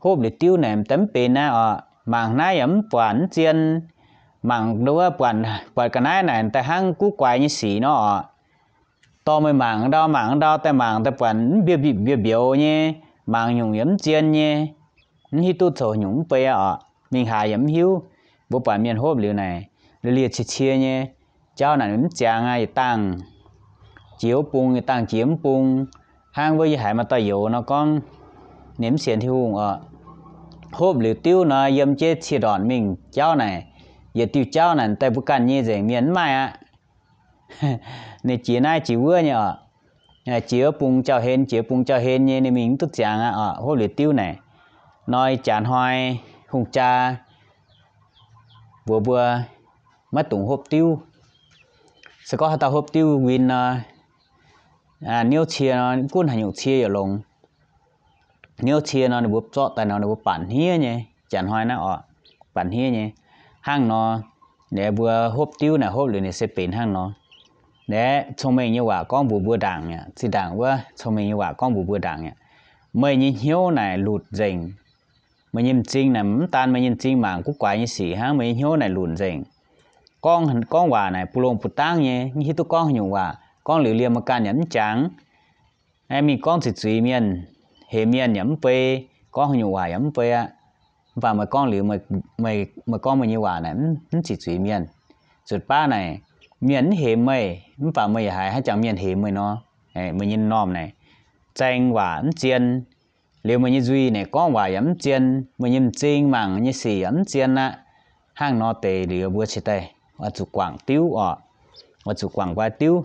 hopv liuz diuv naaic daaih mv benx naaiv oc. Mangc naaiv yaac mv buatc mv zien, mangc wuov buatc, buatc ga'naaiv naaic daaih hnangv guv guaix nyei sic nor oc. Dorh meih mangc ndau mangc ndau daaih mangc daaih buatc mv mbiouh mbiouh mbiouh nyei, mangc nyungc yaac mv zien nyei, mv hiuv duqv zoux nyungc mv bei aqv oc. Mingh haaix yaac mv hiuv. Mbuo buatc mienh hopv liuz naaic, liuz liuz cie cie nyei, jauv naaic mv ziangx aqv, yietc dangh jiex wuov bung, yietc dangh jiex mv bung. Hnangv wuov yie haiz maaih dauh youz nor gorngv, ninh mv sienx Tin-Hungh oc. Hopv liuz diuv nor yiem jienv cie ndortc mingh jauv naaic, yietc diuh jauv naaic daaih mbuo ganh nyei nzengc mienh mv maaih aqv. Ninh jiex naaiv jiex wuov nyei oc. Jiex wuov bung jauv-hlen, jiex bung jauv-hlen nyei, ninh mingh mv duqv ziangx aqv oc. Hopv liuz diuv naaic, nor jaax hnoi hungh jaa mbuox mbuo maiv dungx hopv diuv. Se gorngv haaix dauh hopv diuv win nor, niouv cie nor, mv gunv haaix nyungc cie yaac longx. Niouv cie nor ninh mbuo zorqv daaih nor ninh mbuo baanc hniev nyei, jaax hnoi naaiv oc, baanc hniev nyei. Hnangv nor, mbuo hopv diuv naaic hopv liuz ninh se benx hnangv nor. Aeqv, cong-mengh nyei waac gorngv mbuox mbuo ndaangc aqv. Zinh ndaangc wuov cong-mengh nyei waac gorngv mbuox mbuo ndaangc aqv. Meih nyei hnyouv naaic lunc nzengc. Meih nyei m'zing naaic mv daan meih nyei m'zing mangc guv guaix nyei sic hnangv, meih nyei hnyouv naaic lunc nzengc. Gorngv, gorngv waac naaic bu longh bu dangv nyei, mv hiuv duqv gorngv haaix nyungc waac. Gorngv liuz liemh meih ganh yaac mv jangx. Mingh gorngv ziqc zuiz mienh, hemx mienh yaac mv bei, gorngv haaix nyungc waac yaac mv bei aqv. Mv baac meih gorngv liuz, meih gorngv meih nyei waac naaic mv ziqc zuiz mienh. Zuqc baav naaic, mienh mv hemx meih, mv baac meih yaac haiz hnangv jangx mienh hemx meih nor. Meih nyei m'normh naaic, zaeng waac mv zien. Liuz meih nyei nzuih naaic gorngv waac yaac mv zien, meih nyei m'zing mangc nyei sic yaac mv zien aqv. Hnangv nor deix liuz mbuo cingx daaih oix zuqc guangc diuv oc. Oix zuqc guangc guai diuv.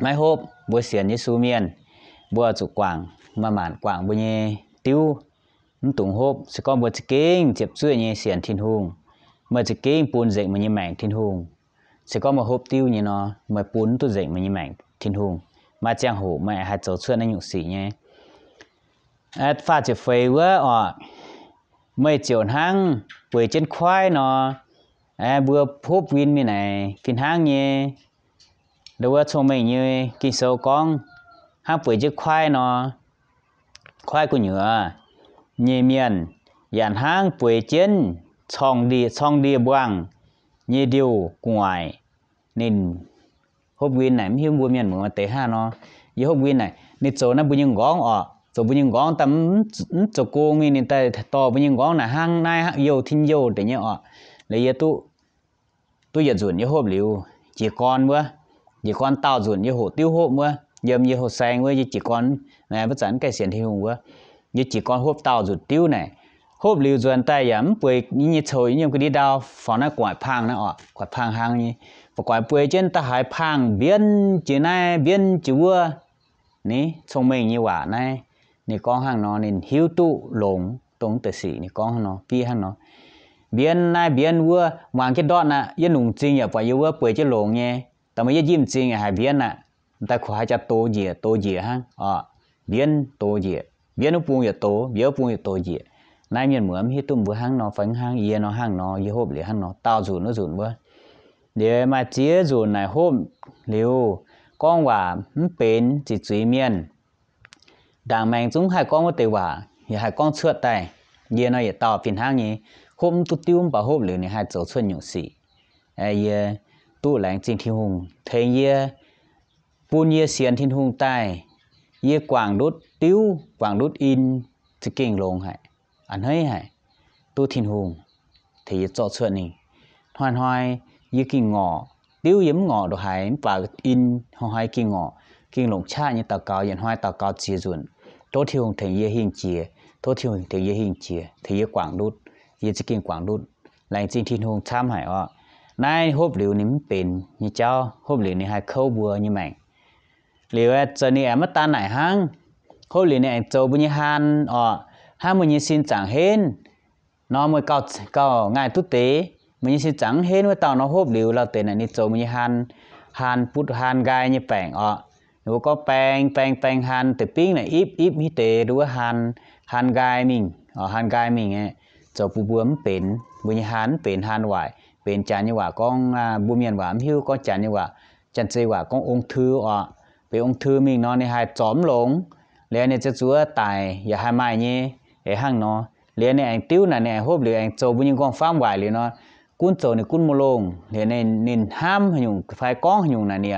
Maiv hopv, mbuo sienx Yesu mienh, mbuo oix zuqc guangc, maaih maanc guangc mbuo nyei diuv. Mv dungx hopv. Se gorngv mbuo za'gengh ziepc zuoqv nyei sienx Tin-Hungh, meih za'gengh bun nzengc meih nyei maengc Tin-Hungh. Se gorngv meih hopv diuv nyei nor, meih bun mv duqv nzengc meih nyei maengc Tin-Hungh. Maaih ziangh hoc meih haih zoux cuotv naaiv nyungc sic nyei. Faah ziepc feix wuov oc, meih ziouc hnangv bueix jienv kuaaiv nor. Mbuo hopv win mingh naaic fih hnangv nyei. Ndo wuov cong-mengh nyei Ging-Sou gorngv, hnangv bueix jienv kuaaiv nor, kuaaiv gu'nyuoz nyei mienh yaac hnangv bueix jienv corng ndie, corng ndie-mbuangh nyei ndiouh gu'nguaaic. Ninh hopv win naaic mv hiuv mbuo mienh muoz maaih deix hnangv nor. Yie hopv win naaic ninh zoux naaiv mbuo nyei m'nqorngv oc, zoux mbuo nyei m'nqorngv daaih mv zoux gong mingh ninh daaih dorh mbuo nyei m'nqorngv naaic hnangv naaiv youh tin-youh deix nyei oc. Liuz yie duqv, duqv yietc nzunc yie hopv liuz, jiez gorn wuov, jiez gorn daauh nzunc yie hoqc diuv hopv wuov, yiem yie hoqc saeng wuov yie jiez gorn, wuov zanc mv gaengh sienx Tin-Hungh wuov, yie jiez gorn hopv daauh nzunc diuv naaic. Hopv liuz nzuonx daaih yaac mv bueix nyei, nyei coux yiem ga'ndiev ndau, faaux naaiv gu'nguaaic pang naaiv oc, gu'nguaaic pang hlang nyei. Ba'guaix bueix jienv da'haaix pang mbienv jiex naaiv mbienv jiex wuov. Ni, cong-mengh nyei waac naaiv, ninh gorngv hnangv nor ninh hiuv duqv longx dongh wuov deix sic. Ninh gorngv hnangv nor, fiev hnangv nor, mbienv naaiv mbienv wuov, muangx jienv ndortv aqv. Yie longc m'zing yaac buatc yie wuov bueix jienv longx nyei. Da'maaih yie njimv m'zing yaac haiz mbienv aqv. M'daaih kuv haiz jaax dox njiec dox njiec hnangv oc. Mbienv dox njiec, mbienv wuov bung yaac dox, mbienv wuov bung yaac dox njiec. Naaiv mienh muoz mv hiuv duqv mbuo hnangv nor fai hnangv, yie nor hnangv nor, yie hopv liuz hnangv nor, daauh nzunc wuov nzunc wuov. Liuz maaih ziex nzunc naaic hopv liuz gorngv waac mv benx, ziqc zuiz mienh. Ndaangc maengx zungv haih gorngv wuov deix waac, yaac haih gorngv cuotv daaih. Yie nor yietc dauh fih hnangv nyei, hopv mv duqv diuv mv baac hopv liuz ninh haih zoux cuotv nyungc sic. Yie duqv laengz zingh Tin-Hungh tengx yie, bun yie sienx Tin-Hungh daaih, yie guangc ndutv diuv, guangc ndutv in, za'gengh longx haic, a'hneiv haic, duqv Tin-Hungh tengx yie zorqv cuotv ninh. Hnoi-hnoi yie gengh ngorc, diuv yie mv ngorc ndongc haaix, mv baac in hnoi-hnoi gengh ngorc, gengh longc qaqv nyei daux gaux, yietc hnoi daux gaux ziex nzunc. Tov Tin-Hungh tengx yie hingh jiex, tov Tin-Hungh tengx yie hingh jiex, tengx yie guangc ndutv, yie za'gengh guangc ndutv. Laengz zingh Tin-Hungh camv haic oc. Naaiv hopv liuz ninh mv benx nyei jauv, hopv liuz ninh haih kouv mbuo nyei maengc. Liuz zoux ninh aengx maiv daan naaic hnangv, hopv liuz ninh aengx zoux mbuo nyei haan oc, hnangv meih nyei sin zaangc henv nor, meih gauh, gauh ngaih duqv deix. Meih nyei sin zaangc mv henv wuov dauh nor, hopv liuz lauh deix naaic ninh zoux meih nyei haan, haan butv haan nqaai nyei baengc oc. Ninh mbuo gorngv baeng baeng baeng haan deix bingv naaic ipv ipv hiuv deix nduov haan, haan nqaai mingh. haan nqaai mingh aqv, zoux bun mbuo mv benx, mbuo nyei haan mv benx haan waaic, benx janx nyei waac gorngv, mbuo mienh waac mv hiuv gorngv janx nyei waac, janx-zei waac gorngv ung thư oc, benx ung thư mingh nor ninh haih zorc mv longx, liuz ninh ziouc zuov daic yaac haih maaih nyei, eix hnangv nor. Liuz ninh aengx diuv naaic ninh aengx hopv liuz aengx zoux mbuo nyei nqorngv-famv waaic liuz nor, gunv zoux ninh gunv maiv longh, liuz ninh hnamv haaix nyungc fai gorngv haaix nyungc naaic ninh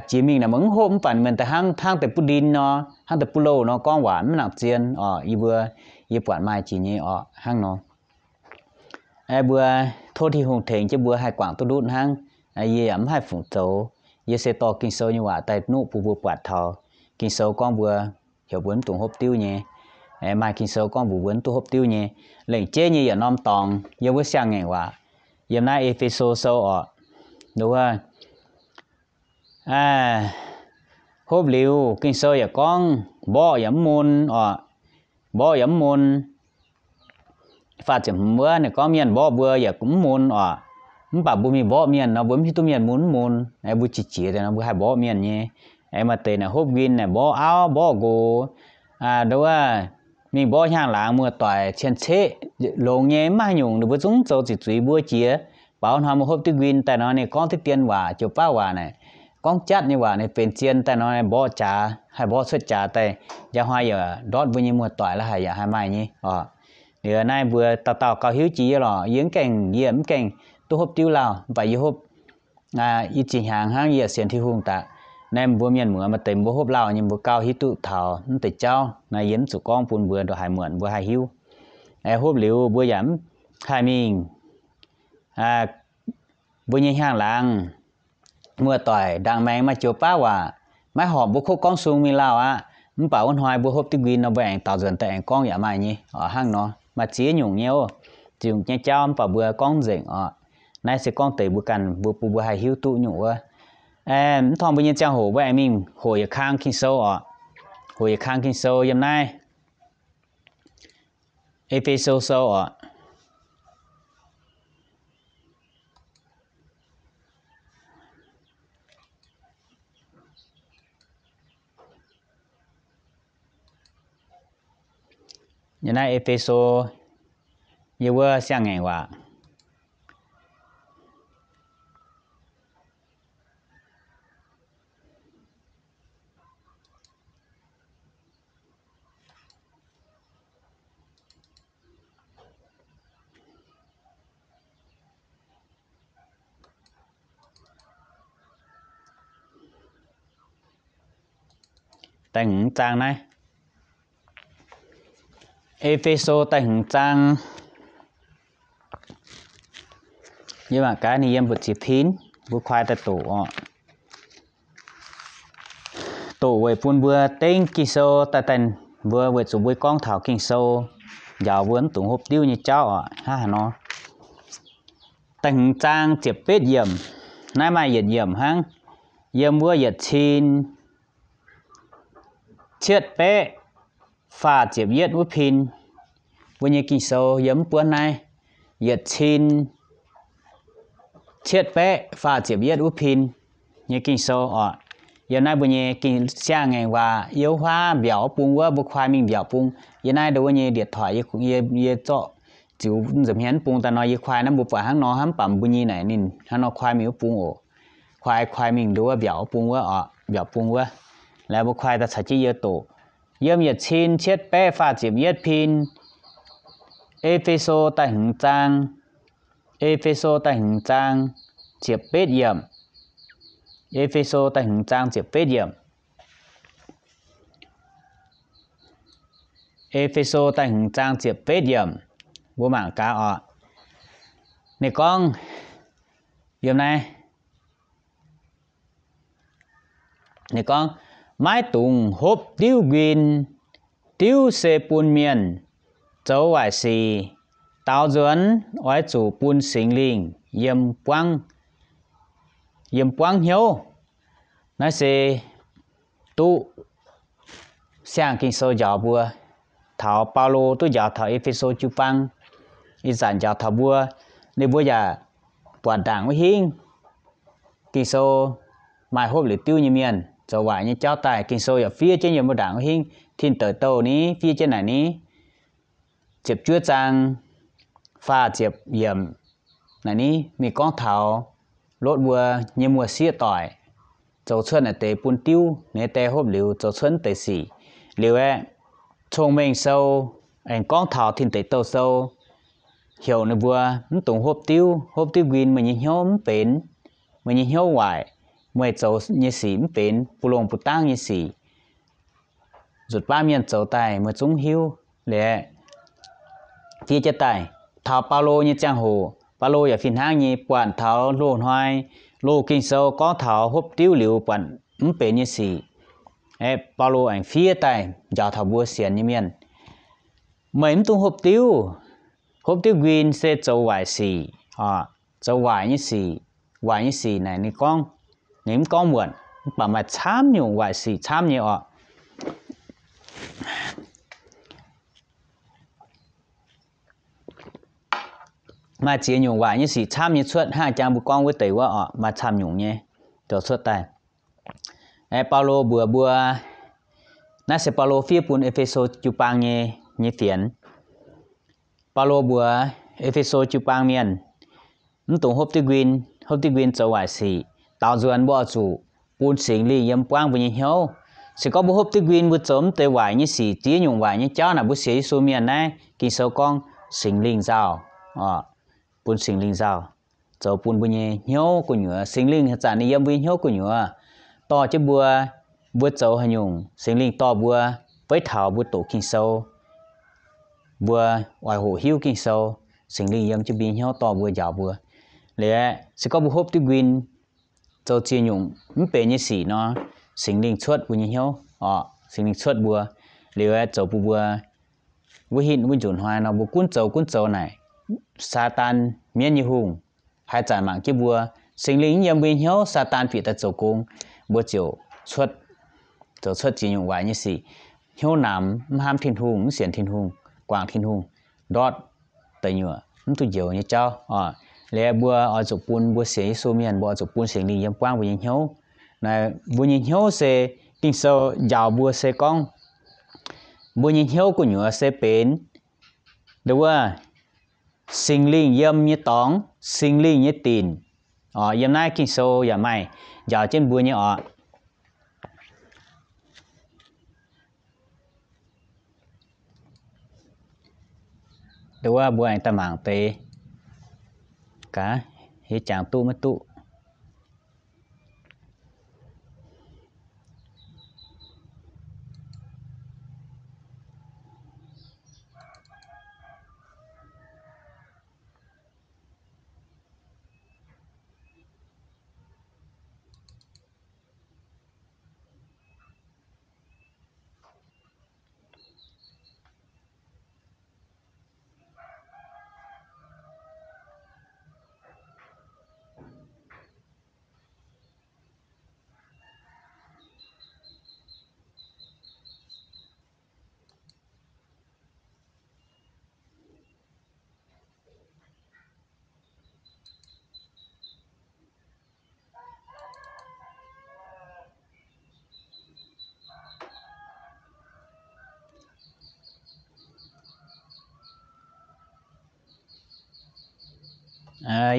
jiex mingh naaic mv hopv mv baac ninh daaih hnangv, hnangv deix buv ndin nor, hnangv deix buv louh nor gorngv waac mv nangc zien oc. Yie mbuo, yie buatc maaih jiex nyei oc hnangv nor. Mbuo tov Tin-Hungh tengx jienv mbuo haih guangc duqv ndutv hnangv. Yie yaac mv haih fungc zoux. Yie se dorh Ging-Sou nyei waac daaih nuqv bun mbuo buatc taux Ging-Sou gorngv mbuo, heuc mbuo mv dungx hopv diuv nyei. Maaih Ging-Sou gorngv mbuox mbuo mv dungx hopv diuv nyei. Lengc jeiv nyei yietc norm dorngx yiem wuov siang-ngaengc waac, yiem naaiv E^fe^so Sou oc, wuov, hopv liuz Ging-Sou yaac gorngv mborqv yaac mv mun oc, mborqv yaac mv mun. Faah ziepc hmz wuov ninh gorngv mienh mborqv mbuo yaac mv mun oc. Mv baac mbuo mingh mborqv mienh nor mbuo mv hiuv duqv mienh mun mv mun. Mbuo qiex jiez deix nor mbuo haih mborqv mienh nyei. Aengx maaih deix naaic hopv nquin naaic mborqv auv mborqv nqox, nduov, mingh mborqv hnyangx-laangz muoz-doic cien-ceqv longx nyei mv maaih haaix nyungc ninh mbuo zungv zoux ziqc zuiz mbuo jiex. Baaux hnoi mbuo hopv diuv nquin daaih nor ninh gorngv diqv dien waac joux baav waac naaic, gorngv jatv nyei waac ninh benx zien daaih nor mborqv jaax, haih mborqv cuotv jaax daaih, njang hnoi yaac ndortv mbuo nyei muoz-doic la'haic yaac haih maaih nyei oc. Liuz naaiv mbuo dauh dauh gauh hiuv jiex yie lorqc. Yie mv gaengh, yie mv gaengh duqv hopv diuv lauh, mv baac yie hopv, yie zinh hnyangx hnangv yie sienx Tin-Hungh daaih. Naaiv mbuo mienh muoz maaih deix mbuo hopv lauh nyei mbuo gauh hiuv duqv taux mv deix jauv. Naaiv yie mv zuqc gorngv bun mbuo ndongc haaix muonc, mbuo haih hiuv. Aengx hopv liuz mbuo yaac mv haih mingh, mbuo nyei hnyangx-laangz muoz-doic ndaangc maengx maaih joux baav waac maiv horpc mbuo kov gorngv sung mingh lauh aqv. Mv baac wuov hnoi mbuo hopv diuv nquin nor mbuo aengx daaux nzuonx daaih aengx gorngv yaac maaih nyei oc. Hnangv nor maaih ziex nyungc nyei oc, ziex nyungc nyei jauv mv baac mbuo gorngv nzengc oc. Naaiv se gorngv deix mbuo ganh mbuo bun mbuo haih hiuv duqv nyungc wuov. Mv torngv mbuo nyei ziangh hoc mbuo aengx mingh hoqc yietc kang Ging-Sou oc. Hoqc yietc kang Ging-Sou yiem naaiv E^fe^so Sou oc. Yiem naaiv E^fe^so, yiem wuov siang-ngaengc waac. Da'hmz zaang naaiv, E^fe^so da'hmz zaang. Yie mangc gaax ninh yiem mbu'ziex pin, mbuo kuaai daaih doqc oc. Doqc weic bun mbuo dengv Ging-Sou daaih daaih, mbuo weic zuqc mbuo gorngv taux Ging-Sou njaaux mbuo mv dungx hopv diuv nyei jauv oc. Hnangv haaix nor, da'hmz zaang ziepc betv yiemc, naaiv maaih yietc yiemc hnangv. Yiem wuov yietc cin cietv baeqv faah ziepc yietv wuov pin, mbuo nyei Ging-Sou yiem mv buonv naaiv, yietc cin cietv baeqv faah ziepc yietv wuov pin nyei Ging-Sou oc. Yiem naaiv mbuo nyei siang-ngaengc waac yiem wuov huaav mbiaauc wuov bung wuov, mbuo kuaai mingh mbiaauc bung. Yiem naaiv ndo wuov nyei điện thoại yie zorqv ziux nza'hmien bung daaih nor, yie kuaai naaiv mbuo buatc hnangv nor hnangv, mv baac mbuo nyei naaic ninh hnangv nor kuaai mingh wuov bung oc. Kuaai, kuaai mingh ndo wuov mbiaauc wuov bung wuov oc, mbiaauc bung wuov. Laaix mbuo kuaai daaih caux jienv yie doqc. Yiem yietc cin cietv baeqv faah ziepc yietv pin, E^fe^so da'hmz zaang, E^fe^so da'hmz zaang ziepc betv yiemc, E^fe^so da'hmz zaang ziepc betv yiemc. E^fe^so da'hmz zaang ziepc betv yiemc. Mbuo mangc gaax oc. Ninh gorngv yiem naaiv, ninh gorngv, maiv dungx hopv diuv nquin. Diuv se bun mienh zoux waaic sic. Daaux nzuonx oix zuqc bun Singx Lingh yiem buangv, yiem buangv hnyouv. Naaiv se duqv siang Ging-Sou njaaux mbuo. Taux Baulo duqv njaaux taux E^fe^so jiu-baang, ih zanc njaaux taux mbuo, ninh mbuo yaac buatc ndaangc wuov hingv Ging-Sou maaih hopv liuz diuv nyei mienh zoux waaic nyei jauv daaih. Ging-Sou yaac fiev jienv yiem mbuo ndaangc wuov hingv, tin deic douh ni fiev jienv naaic ni. ziepc juov zaang faah ziepc yiemc naaic ni, mingh gorngv taux Lotv mbuo nyei muoz-sieqv doic zoux cuotv naaic deix bun diuv, ninh nyei die hopv liuz zoux cuotv naaiv deix sic. Liuz aeqv, Cong-Mengh Sou aengx gorngv taux Tin Deic Douh Sou heuc ninh mbuo mv dungx hopv diuv, hopv diuv nquin meih nyei hnyouv mv benx, meih nyei hnyouv waaic, meih zoux nyei sic mv benx buv longh buv dangv nyei sic. Nzutc baav mienh zoux daaih meih zungv hiuv. Liuz fiev jienv daaih taux Baulo nyei ziangh hoc, Baulo yaac fih hnangv nyei buatc taux loz-hnoi, loz Ging-Sou gorngv taux hopv diuv liuz buatc mv benx nyei sic. Aeqv, Baulo aengx fiev daaih njaaux taux mbuo sienx nyei mienh, meih mv dungx hopv diuv. Hopv diuv nquin se zoux waaic sic, zoux waaic nyei sic. Waaic nyei sic naaic ninh gorngv, ninh mv gorngv muonc, mv baac maaih camv nyungc waaic sic camv nyei oc. Maaih ziex nyungc waaic nyei sic camv nyei cuotv hnangv jangx mbuo gorngv wuov deix wuov oc, maaih camv nyungc nyei zoux cuotv daaih. Aeqv, Baulo mbuox mbuo, naaiv se Baulo fiev bun E^fe^so jiu-baang nyei, nyei fienx. Baulo mbuox E^fe^so jiu-baang mienh, mv dungx hopv diuv nquin, hopv diuv nquin zoux waaic sic. Daaux nzuonx mbuo oix zuqc bun Singx Lingh yiem buangv mbuo nyei hnyouv. Se gorngv mbuo hopv diuv nquin, mbuo zoux mv deix waaic nyei sic, ziex nyungc waaic nyei jauv naaic, mbuo sienx Yesu mienh naaiv Ging-Sou gorngv Singx Lingh nzauh, bun Singx Lingh nzauh, zoux bun mbuo nyei hnyouv gu'nyuoz. Singx Lingh haaix zanc ninh yiem mbuo nyei hnyouv gu'nyuoz, dorh jienv mbuo, mbuo zoux haaix nyungc, Singx Lingh dorh mbuo, beiv taux mbuo doqc Ging-Sou, mbuo oix hoqc hiuv Ging-Sou, Singx Lingh yiem jienv mbuo nyei hnyouv dorh mbuo, njaaux mbuo. Liuz se gorngv mbuo hopv diuv nquin, zoux ziex nyungc mv benx nyei sic nor, Singx Lingh cuotv mbuo nyei hnyouv oc, Singx Lingh cuotv mbuo. Liuz aeqv, zoux bun mbuo wuov hitv wuov nzunc hnoi nor, mbuo gunv zoux gunv zoux naaic, Saadaan, mienv nyei hungh, haaix zanc mangc jienv mbuo, Singx Lingh mv yiem mbuo nyei hnyouv, Saadaan bieqc daaih zoux gong, mbuo ziouc cuotv, zoux cuotv ziex nyungc waaic nyei sic. Hnyouv namx, mv hnamv Tin-Hungh, mv sienx Tin-Hungh, guangc Tin-Hungh, ndortv deic nyuoqc, mv duqv njoux nyei jauv oc. Liuz mbuo oix zuqc bun mbuo sienx Yesu mienh, mbuo oix zuqc bun Singx Lingh yiem buangv mbuo nyei hnyouv. Naaic mbuo nyei hnyouv se Ging-Sou njaaux mbuo se gorngv mbuo nyei hnyouv gu'nyuoz se benx, nduov wuov, Singx Lingh yiem nyei dorngx, Singx Lingh nyei dinc. Yiem naaiv Ging-Sou yaac maaih njaaux jienv mbuo nyei oc. Nduov wuov, mbuo aengx daaih mangc deix gaax, hiuv jangx duqv maiv duqv.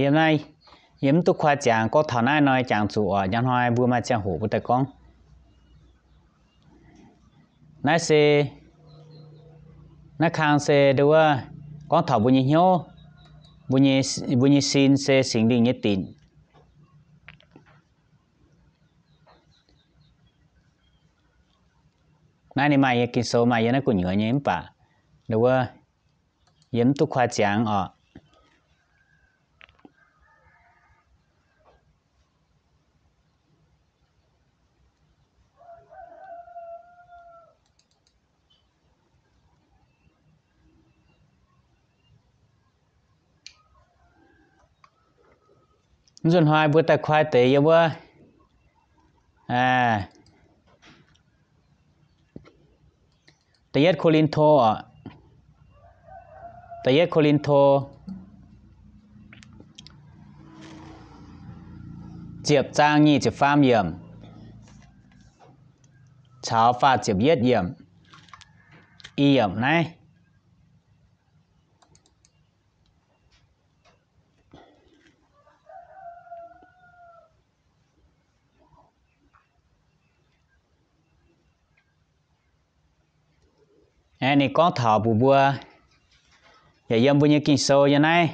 Yiem naaiv yie mv duqv koi ziangx, gorngv taux naaiv nor jangx zuqc oc. Njang hnoi mbuo maaih ziangh hoc mbuo daaih gorngv. Naaiv se, naaiv kang se nduov wuov, gorngv taux mbuo nyei hnyouv, mbuo nyei sin se Singx Lingh nyei dinc. Naaiv ninh maaih yiem Ging-Sou, maaih yiem naaiv gu'nyuoz nyei, mv baac nduov wuov, yie mv duqv koi ziangx oc. Nzunc hnoi mbuo daaih koi deix yiem wuov Da'yietv Ko^lin^to oc. Da'yietv Ko^lin^to ziepc zaang nyic ziepc faam yiemc caux faah ziepc yietv yiemc, i yiemc naaiv. Aeqv, ninh gorngv taux mbuox mbuo, yaac yiem mbuo nyei Ging-Sou nyei naaiv.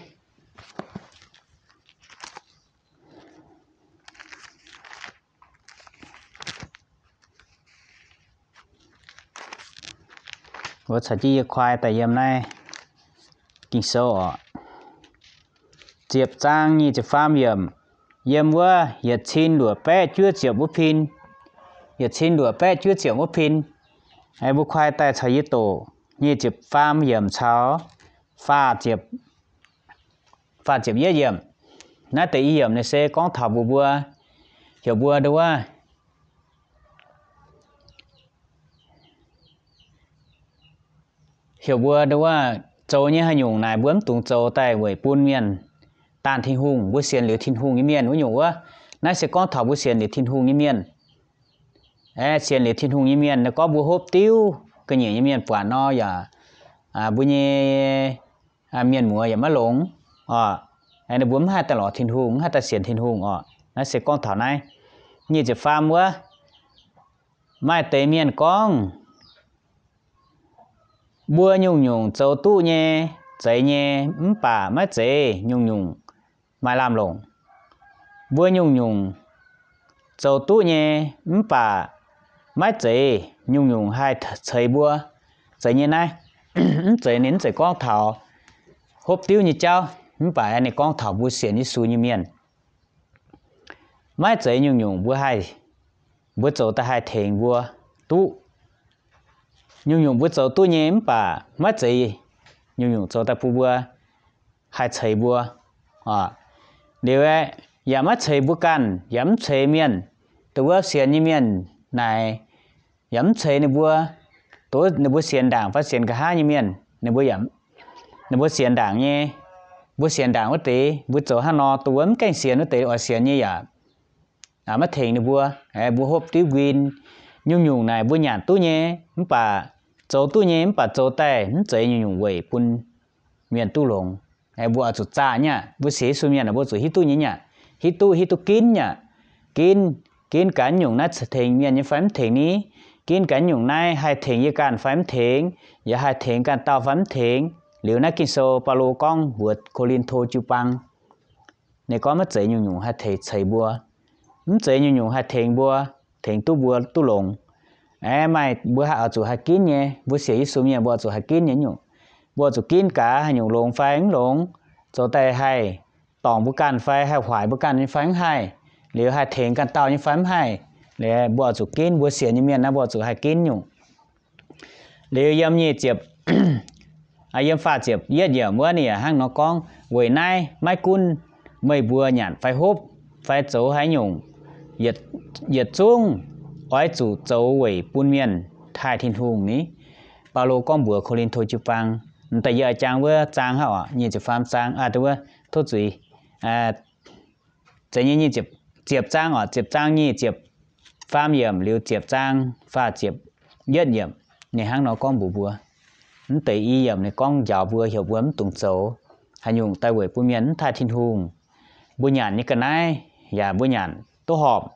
Mbuo caux jienv yie kuaai daaih yiem naaiv Ging-Sou oc. Ziepc zaang nyic ziepc faam yiemc, yiem wuov yietc cin luoqc baeqv juov ziepc wuov pin. Yietc cin luoqc baeqv juov ziepc wuov pin. Mbuo kuaai daaih caux yie doqc nyic ziepc faam yiemc caux faah ziepc, faah ziepc yietv yiemc. Naaiv deix i yiemc naaiv se gorngv taux mbuox mbuo, heuc mbuo ndo wuov, heuc mbuo ndo wuov, zoux nyei haaix nyungc naaic mbuo mv dungx zoux daaih weic bun mienh daanh Tin-Hungh, mbuo sienx liuz Tin-Hungh nyei mienh wuov nyungc wuov. Naaiv se gorngv taux mbuo sienx liuz Tin-Hungh nyei mienh. Aeqv, sienx liuz Tin-Hungh nyei mienh, gorngv mbuo hopv diuv ga'nyiec nyei mienh buatc nor yaac, mbuo nyei mienh muoz yaac maiv longx oc. Ninh mbuo mv haih daaih lorz Tin-Hungh, mv haih daaih sienx Tin-Hungh oc. Naaiv se gorngv taux naaiv. Nyic ziepc faam wuov, maaih deix mienh gorngv, mbuo nyungc-nyungc zoux duqv nyei, zeiz nyei, mv baac maiv zeiz nyungc-nyungc maaih lamh longc. Mbuo nyungc-nyungc zoux duqv nyei, mv baac maiv zeiz nyungc-nyungc haih ceix mbuo. Zeiz nyei naaiv, mv zeiz ninh mv zeiz gorngv taux hopv diuv nyei jauv, mv baac ninh gorngv taux mbuo sienx Yesu nyei mienh. Maiv zeiz nyungc-nyungc mbuo haih, mbuo zoux daaih haih tengx mbuo duqv. Nyungc-nyungc mbuo zoux duqv nyei mv baac maiv zeiz nyungc-nyungc zoux daaih bun mbuo haih ceix mbuo. Liuz aeqv, yaac maiv ceix mbuo ganh, yaac mv ceix mienh, dongh wuov sienx nyei mienh naaic, yaac mv ceix ninh mbuo, dongh ninh mbuo sienx ndaangc fai sienx nqa'haav nyei mienh, ninh mbuo, ninh mbuo sienx ndaangc nyei, mbuo sienx ndaangc wuov deix, mbuo zoux hnangv nor, dongh wuov mv gaengh sienx wuov deix oix sienx nyei yaac maiv tengx ninh mbuo. Mbuo hopv diuv nquin, nyungc-nyungc naaic mbuo nyanc duqv nyei, mv baac zoux duqv nyei, mv baac zoux daaih mv zeiz nyungc-nyungc weic bun mienh duqv longx. Mbuo oix zuqc zaah nyei aqv. Mbuo sienx Yesu mienh mbuo zuqc hiuv duqv nyei nyei aqv. Hiuv duqv, hiuv duqv ginv nyei aqv. Ginv, ginv gaax nyungc naaiv tengx mienh nyei fai mv tengx ni? Ginv gaax nyungc naaiv haih tengx yie ganh fai mv tengx? Yaac haih tengx ganh dauh fai mv tengx? Liuz naaiv Ging-Sou Baulo gorngv mbuox Ko^lin^to jiu-baang, ninh gorngv maiv zeiz nyungc-nyungc haih tengx ceix mbuo. Mv zeiz nyungc-nyungc haih tengx mbuo, tengx duqv mbuo duqv longx. Aeqv, maaih mbuo haih oix zuqc haih ginv nyei. Mbuo sienx Yesu mienh mbuo oix zuqc haih ginv nyei nyungc. Mbuo oix zuqc ginv gaax haaix nyungc longx fai mv longx, zoux daaih haih dorngc mbuo ganh fai haih huaaic mbuo ganh nyei fai mv haih, liuz haih tengx ganh dauh nyei fai mv haih. Liuz mbuo oix zuqc ginv, mbuo sienx nyei mienh naaiv mbuo oix zuqc haih ginv nyungc. Liuz yiem nyic ziepc, yiem faah ziepc yietv yiemc wuov ninh yaac hnangv nor gorngv, weic naaiv maiv gunv meih mbuo nyanc fai hopv fai zoux haaix nyungc, yietc zungv oix zuqc zoux weic bun mienh taaih Tin-Hungh ni. Baulo gorngv mbuox Ko^lin^to jiu-baang, da'yietv jangx wuov zaang hnangv oc, nyic ziepc faam zaang, wuov, tov zuiz, ziepc zaang oc, ziepc zaang nyic ziepc faam yiemc liuz ziepc zaang faah ziepc yietv yiemc, ninh hnangv nor gorngv mbuox mbuo. Mv deix i yiemc ninh gorngv njaaux mbuo heuc mbuo mv dungx zoux haaix nyungc daaih weic bun mienh mv taaih Tin-Hungh. Mbuo nyanc nyei ga'naaiv yaac mbuo nyanc duqv horpc,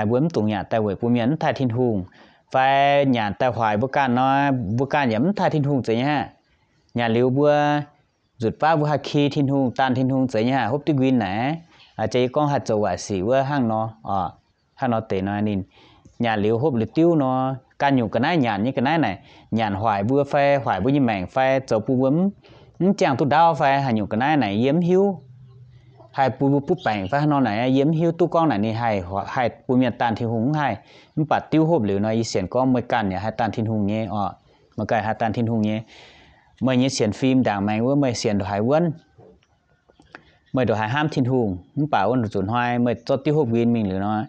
mbuo mv dungx nyanc daaih weic bun mienh mv taaih Tin-Hungh, fai nyanc daaih huaaic mbuo ganh nor, mbuo ganh yaac mv taaih Tin-Hungh zeiz nyei aqv. Nyanc liuz mbuo nzutc baav mbuo haih ki Tin-Hungh, daanh Tin-Hungh zeiz nyei aqv, hopv diuv nquin naaic. Jiex yie gorngv haih zoux waaic sic wuov hnangv nor, hnangv nor deix nor ninh nyanc liuz hopv liuz diuv nor, ganh nyungc ga'naaiv nyanc nyei ga'naaiv naaic, nyanc huaaic mbuo fai huaaic mbuo nyei maengc fai zoux bun mbuo mv, mv ziangh duqv ndaauv fai haaix nyungc ga'naaiv naaic yie mv hiuv. Haih bun mbuo butv baengc fai hnangv nor naaic yie mv hiuv duqv gorngv naaic ninh haih, haih bun mienh daanh Tin-Hungh mv haih. Mv baac diuv hopv liuz nor yie sienx gorngv meih ganh yaac haih daanh Tin-Hungh nyei oc. Meih ganh haih daanh Tin-Hungh nyei. Meih nyei sienx fim ndaangc maengx wuov meih sienx ndongc haaix wuonv, meih ndongc haaix hnamv Tin-Hungh, mv baac wuov nzunc hnoi meih zorqv diuv hopv nquin mingh liuz nor,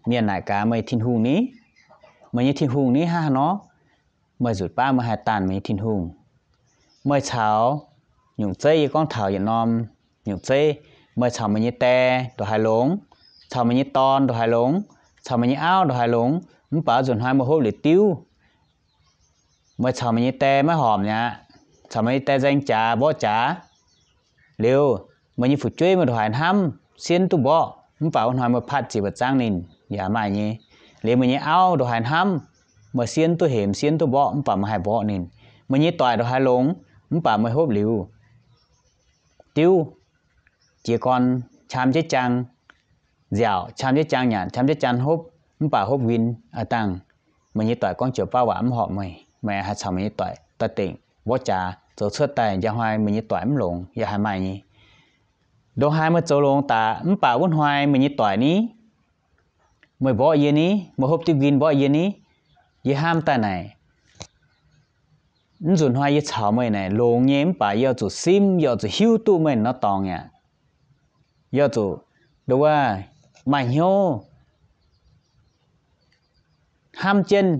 mienh naaic gaax meih Tin-Hungh ni, meih nyei Tin-Hungh ni hnangv haaix nor, meih nzutc baav meih haih daanh meih nyei Tin-Hungh. Meih caux, nyungc zeiv yie gorngv taux yietc norm nyungc zeiv, meih caux meih nyei die ndongc haaix longx, caux meih nyei dorn ndongc haaix longx, caux meih nyei auv ndongc haaix longx, mv baac nzunc hnoi meih hopv liuz diuv, meih caux meih nyei die maiv horpc mi'aqv, caux meih nyei die nzaeng jaax mborqv jaax, liuz meih nyei fu'jueiv meih ndongc haaix hnamv, sienv duqv mborqv, mv baac wuov hnoi meih patv ziepc zaangv ninh yaac maaih nyei. Liuz meih nyei auv ndongc haaix hnamv, meih sienv duqv hemx, sienv duqv mborqv, mv baac meih haih mborqv ninh. Meih nyei doic ndongc haaix longx, mv baac meih hopv liuz diuv, jiez gorn qam jienv jaang nziaauc, qam jienv jaang nyanc, qam jienv jaang hopv, mv baac hopv nquin aqv dangh, meih nyei doic gorngv joux baav waac mv horpc meih, meih haih caux meih nyei doic daaih dengc mborqv jaax zoux cuotv daaih, njang hnoi meih nyei doic mv longx yaac haih maaih nyei. Ndongc haaix meih zoux longx daaih mv baac wuov hnoi meih nyei doic ni, meih mborqv yie ni, meih hopv diuv nquin mborqv yie ni, yie hnamv daaih naaic, mv nzunc hnoi yie caux meih naaic longx nyei mv baac yie oix zuqc simv, yie oix zuqc hiuv duqv meih nor dorngx aqv. Yie oix zuqc nduov maaih hnyouv hnamv jienv,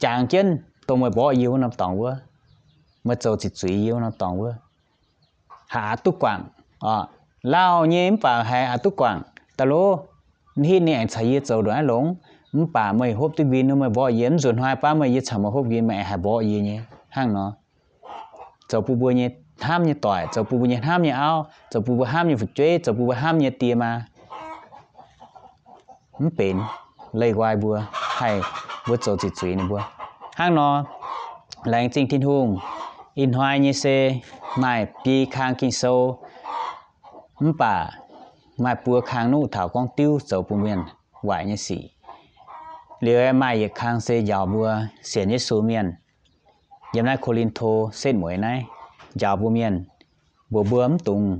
jangx jienv dongh meih mborqv yie wuov norm dorngx wuov, meih zoux ziqc zuiz yie wuov norm dorngx wuov, haih aqc duqv guangc. Lauh nyei mv baac haih aqc duqv guangc daaih loh. Hitv ninh aengx caux yie zoux ndongc naaiv longx, mv baac meih hopv duqv nquin, meih mborqv yie, mv nzunc hnoi baav meih, yie caux meih hopv nquin, meih aengx haih mborqv yie nyei hnangv nor. Zoux bun mbuo nyei hnamv nyei doic, zoux bun mbuo nyei hnamv nyei auv, zoux bun mbuo hnamv nyei fu'jueiv, zoux bun mbuo hnamv nyei die maa, mv benx leih nqoi mbuo, haih mbuo zoux ziqc zuiz ninh mbuo. Hnangv nor, laengz zingh Tin-Hungh, ih hnoi nyei se maaih biei kang Ging-Sou, mv baac maaih buo kang nuqv taux gorngv diuv zoux bun mienh waaic nyei sic. Liuz maaih yietc kang se njaaux mbuo sienx Yesu mienh yiem naaiv Ko^lin^to setv mueiz naaiv, njaaux mbuo mienh, mbuox mbuo mv dungx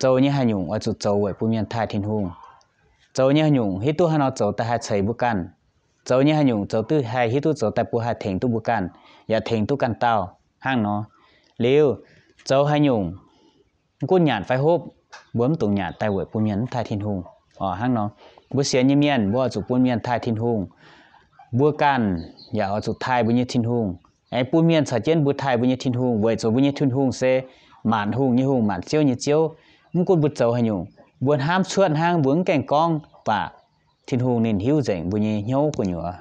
zoux nyei haaix nyungc oix zuqc zoux weic bun mienh taaih Tin-Hungh. Zoux nyei haaix nyungc hiuv duqv haaix nor zoux daaih haih ceix mbuo ganh. Zoux nyei haaix nyungc zoux duqv haih hiuv duqv zoux daaih mbuo haih tengx duqv mbuo ganh, yaac tengx duqv ganh dauh hnangv nor. Liuz, zoux haaix nyungc mv gunv nyanc fai hopv, mbuo mv dungx nyanc daaih weic bun mienh mv taaih Tin-Hungh. Hnangv nor, mbuo sienx nyei mienh mbuo oix zuqc bun mienh taaih Tin-Hungh. Mbuo ganh yaac oix zuqc taaih mbuo nyei Tin-Hungh. Aengx bun mienh caux jienv mbuo taaih mbuo nyei Tin-Hungh weic zuqc mbuo nyei Tin-Hungh se maanc hungh nyei Hungh, maanc ziouv nyei Ziouv. Mv gunv mbuo zoux haaix nyungc, mbuo hnamv cuotv hnangv, mbuo mv gaengh gorngv, mv baac Tin-Hungh ninh hiuv nzengc mbuo nyei hnyouv gu'nyuoz.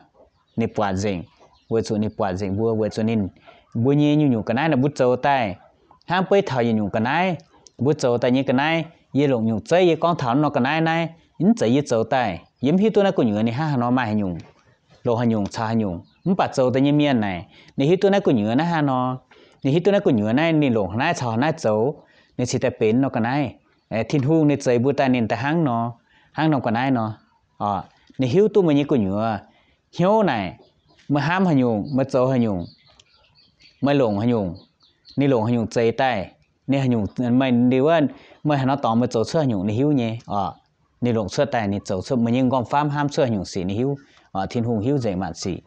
Ninh buatc nzengc, weic zuqc ninh buatc nzengc mbuo, weic zuqc ninh, mbuo nyei nyungc-nyungc ga'naaiv naaic mbuo zoux daaih hnangv beiv taux yietc nyungc ga'naaiv. Mbuo zoux daaih nyei ga'naaiv, yie longc nyungc zeiv yie gorngv taux nor ga'naaiv naaiv, mv zeiz yie zoux daaih. Yie mv hiuv duqv naaiv gu'nyuoz ninh hnangv haaix nor maaih haaix nyungc, longc haaix nyungc caux haaix nyungc. Mv baac zoux daaih nyei mienh naaic, ninh hiuv duqv naaiv gu'nyuoz naaiv hnangv haaix nor. Ninh hiuv duqv naaiv gu'nyuoz naaiv ninh longc naaiv caux naaiv zoux, ninh cingx daaih benx nor ga'naaiv. Tin-Hungh ninh zeix mbuo daaih ninh daaih hnangv nor, hnangv nor ga'naaiv nor. Ninh hiuv duqv meih nyei gu'nyuoz hnyouv naaic, meih hnamv haaix nyungc, meih zoux haaix nyungc, meih longc haaix nyungc, ninh longc haaix nyungc zeix daaih, ninh haaix nyungc, meih, meih haaix nor dorngx meih zoux cuotv haaix nyungc ninh hiuv nyei. Ninh longc cuotv daaih ninh zoux cuotv, meih nyei nqorngv-famv hnamv cuotv haaix nyungc sic ninh hiuv. Tin-Hungh hiuv nzengc maanc sic.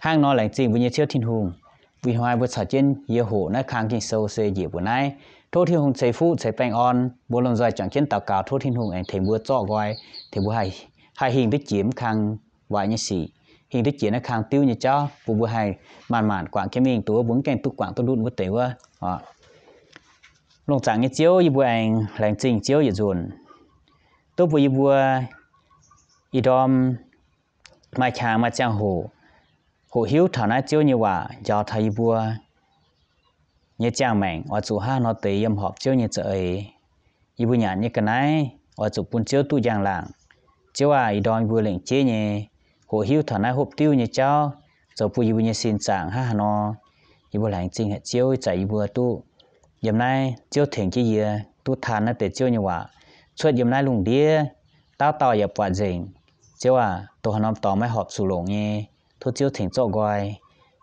Hnangv nor laengz zingh mbuo nyei Ziouv Tin-Hungh. Ih hnoi mbuo caux jienv yie hoqc naaiv kang Ging-Sou se njiec mbuo naaiv. Tov Tin-Hungh ceix fuqv ceix baengh orn mbuo lomh nzoih juangc jienv daux gaux, tov Tin-Hungh aengx tengx mbuo zorqv nqoi, tengx mbuo haih hingh duqv jiex mv kang waaic nyei sic, hingh duqv jiex naaiv kang diuv nyei jauv, bun mbuo haih maanc-maanc guangc jienv mingh, duqv mbuo mv gaengh duqv guangc duqv ndutv wuov deix wuov. Longc zaangc nyei Ziouv, yie mbuo aengx laengz zingh Ziouv yietc nzunc, duqv bun yie mbuo ih ndorm maaih qangx maaih ziangh hoc, hoqc hiuv taux naaiv Ziouv nyei waac njaaux taux yie mbuo nyei ziangh maengc oix zuqc hnangv nor deix yiem horpc Ziouv nyei za'eix. Yie mbuo nyanc nyei ga'naaiv oix zuqc bun Ziouv duqv njang-laangc. Ziouv aac, ih ndorm yie mbuo lengc jeiv nyei hoqc hiuv taux naaiv hopv diuv nyei jauv, zoux bun yie mbuo nyei sin zaangc hnangv haaix nor. Yie mbuo laengz zingh haic Ziouv, ih zanc yie mbuo duqv yiem naaiv Ziouv tengx jienv yie duqv taan naaiv deix Ziouv nyei waac cuotv yiem naaiv lungh ndiev, dauh dauh yaac buatc nzengc. Ziouv aac, dongh haaix norm dorngx maiv horpc zuqc longc nyei, tov Ziouv tengx zorqv nqoi.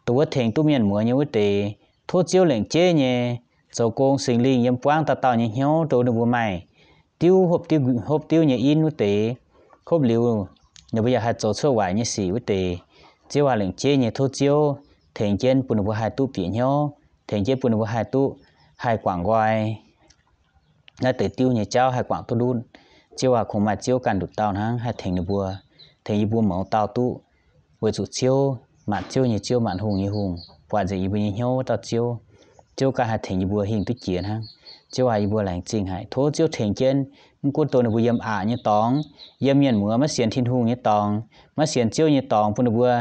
Dongh wuov tengx duqv mienh muoz nyei wuov deix, tov Ziouv lengc jeiv nyei zoux gong, Singx Lingh yiem buangv dauh dauh nyei hnyouv, dongh ninh mbuo maaih diuv, hopv diuv nyei in wuov deix, hopv liuz ninh mbuo yaac haih zoux cuotv waaic nyei sic wuov deix. Ziouv aac, lengc jeiv nyei tov Ziouv tengx jienv bun ninh mbuo haih duqv bieqc hnyouv, tengx jienv bun ninh mbuo haih duqv haih guangc nqoi naaiv deix diuv nyei jauv haih guangc duqv ndutv. Ziouv aac, kungx maaih Ziouv ganh nduqc dauh hnangv haih tengx ninh mbuo, tengx yie mbuo mouz dauh duqv, weic zuqc Ziouv, maanc Ziouv nyei Ziouv, maanc hungh nyei Hungh, buatc nzengc yie mbuo nyei hnyouv wuov dauh Ziouv. Ziouv ganh haih tengx yie mbuo hingh duqv jiex hnangv. Ziouv aac, yie mbuo laengz zingh haic, tov Ziouv tengx jienv, mv gunv dongh ninh mbuo yiem aqc nyei dorngx, yiem mienh muoz maiv sienx Tin-Hungh nyei dorngx, maiv sienx Ziouv nyei dorngx, bun ninh mbuo,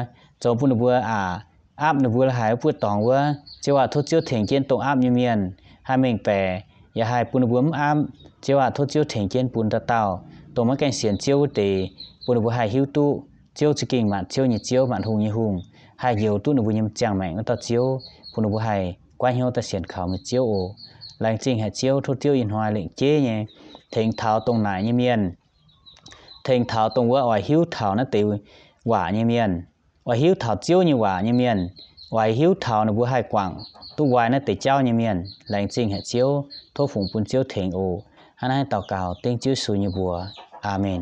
zoux bun ninh mbuo aqc, aapv ninh mbuo la'haic wuov buoqv dorngx wuov. Ziouv aac, tov Ziouv tengx jienv dongh aapv nyei mienh haih mengh baeqc, yaac haih bun ninh mbuo mv aapv. Ziouv aac, tov Ziouv tengx jienv bun dauh dauh dongh maiv gaengh sienx Ziouv wuov deix, bun ninh mbuo haih hiuv duqv Ziouv za'gengh maanc Ziouv nyei Ziouv, maanc hungh nyei Hungh, haih njoux duqv ninh mbuo nyei ziangh maengc wuov dauh Ziouv, bun ninh mbuo haih guaiv hnyouv daaih sienx kaux meih Ziouv oc. Laengz zingh haic Ziouv, tov Ziouv ih hnoi lengc jeiv nyei tengx taux dongh naaic nyei mienh, tengx taux dongh wuov oix hiuv taux naaiv deix waac nyei mienh, oix hiuv taux Ziouv nyei waac nyei mienh, oix hiuv taux ninh mbuo haih guangc duqv nqoi naaiv deix jauv nyei mienh. Laengz zingh haic Ziouv, tov fungx bun Ziouv tengx oc. Hnangv naaiv daux gaux dengv Ziouv Yesu nyei mbuox. Aamen.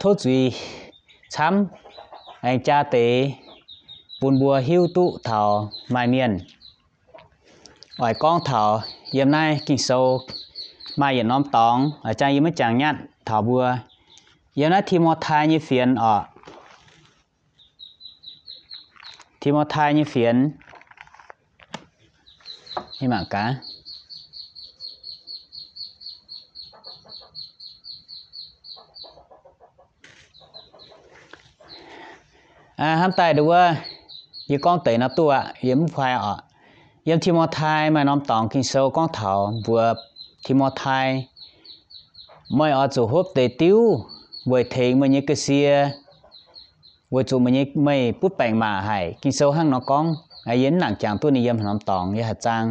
Tov zuiz camv, aengx jaa deix bun mbuo hiuv duqv taux maaih mienh oix gorngv taux yiem naaiv Ging-Sou maaih yietc norm dorngx, a'jang yie maiv jangx nyatv taux mbuo. Yiem naaiv Ti^mo^tai nyei fienx oc. Ti^mo^tai nyei fienx. Mangc gaax. Hnamv daaih nduov, yie gorngv deix nor duqv aqv, yie mv fai oc. Yiem Ti^mo^tai maaih norm dorngx Ging-Sou gorngv taux mbuox Ti^mo^tai, meih oix zuqc hopv deix diuv weic tengx meih nyei ga'sie, weic zuqc meih nyei, meih butv baengc maac haic. Ging-Sou hnangv nor gorngv. Yie mv nangc jangx duqv ninh yiem haaix norm dorngx, yiem haaix zaang.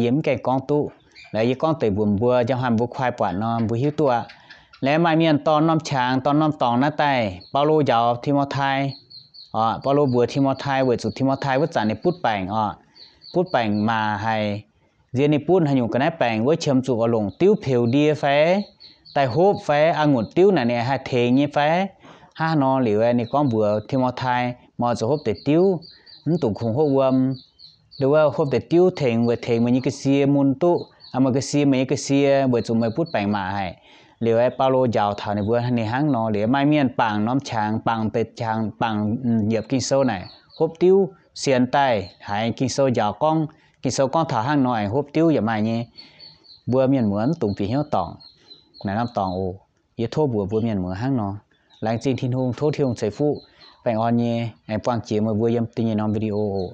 Yie mv gaengh gorngv duqv. Laaix yie gorngv deix mbuox mbuo, njang hnoi mbuo kuaai buatc nor mbuo hiuv duqv aqv. Laaix maaih mienh dorh norm qangx, dorh norm dorngx naaiv daaih, Baulo njaaux Ti^mo^tai. Baulo mbuox Ti^mo^tai weic zuqc Ti^mo^tai wuov zanc ninh butv baengc oc, butv baengc maac haic. Nziex ninh butv haaix nyungc ga'naaiv baengc wuov qiemx zuqc oix longc diuv peux ndie fai daaih hopv fai a'ngunc diuv naaic ninh haih tengx nyei fai? Hnangv nor liuz ninh gorngv mbuox Ti^mo^tai, meih oix zuqc hopv deix diuv, mv dungx kungx hopv wuom. Nduov, hopv deix diuv tengx weic tengx meih nyei ga'sie mun duqv, meih ga'sie, meih nyei ga'sie, weic zuqc meih butv baengc maac haic. Liuz aeqv, Baulo njaaux taux ninh mbuo ninh hnangv nor. Liuz maaih mienh bangc norm qangx, bangc deix qangx, bangc yiepc Ging-Sou naaic hopv diuv, sienx daaih haiz Ging-Sou njaaux gorngv, Ging-Sou gorngv taux hnangv nor aengx hopv diuv yaac maaih nyei. Mbuo mienh muoz mv dungx bieqc hnyouv dorngc naaic norm dorngx oc. Yie tov mbuox mbuo mienh muoz hnangv nor. Laengz zingh Tin-Hungh, tov Tin-Hungh ceix fuqv baengh orn nyei aengx buangh jiex meih mbuo yiem da'nyeic norm video oc.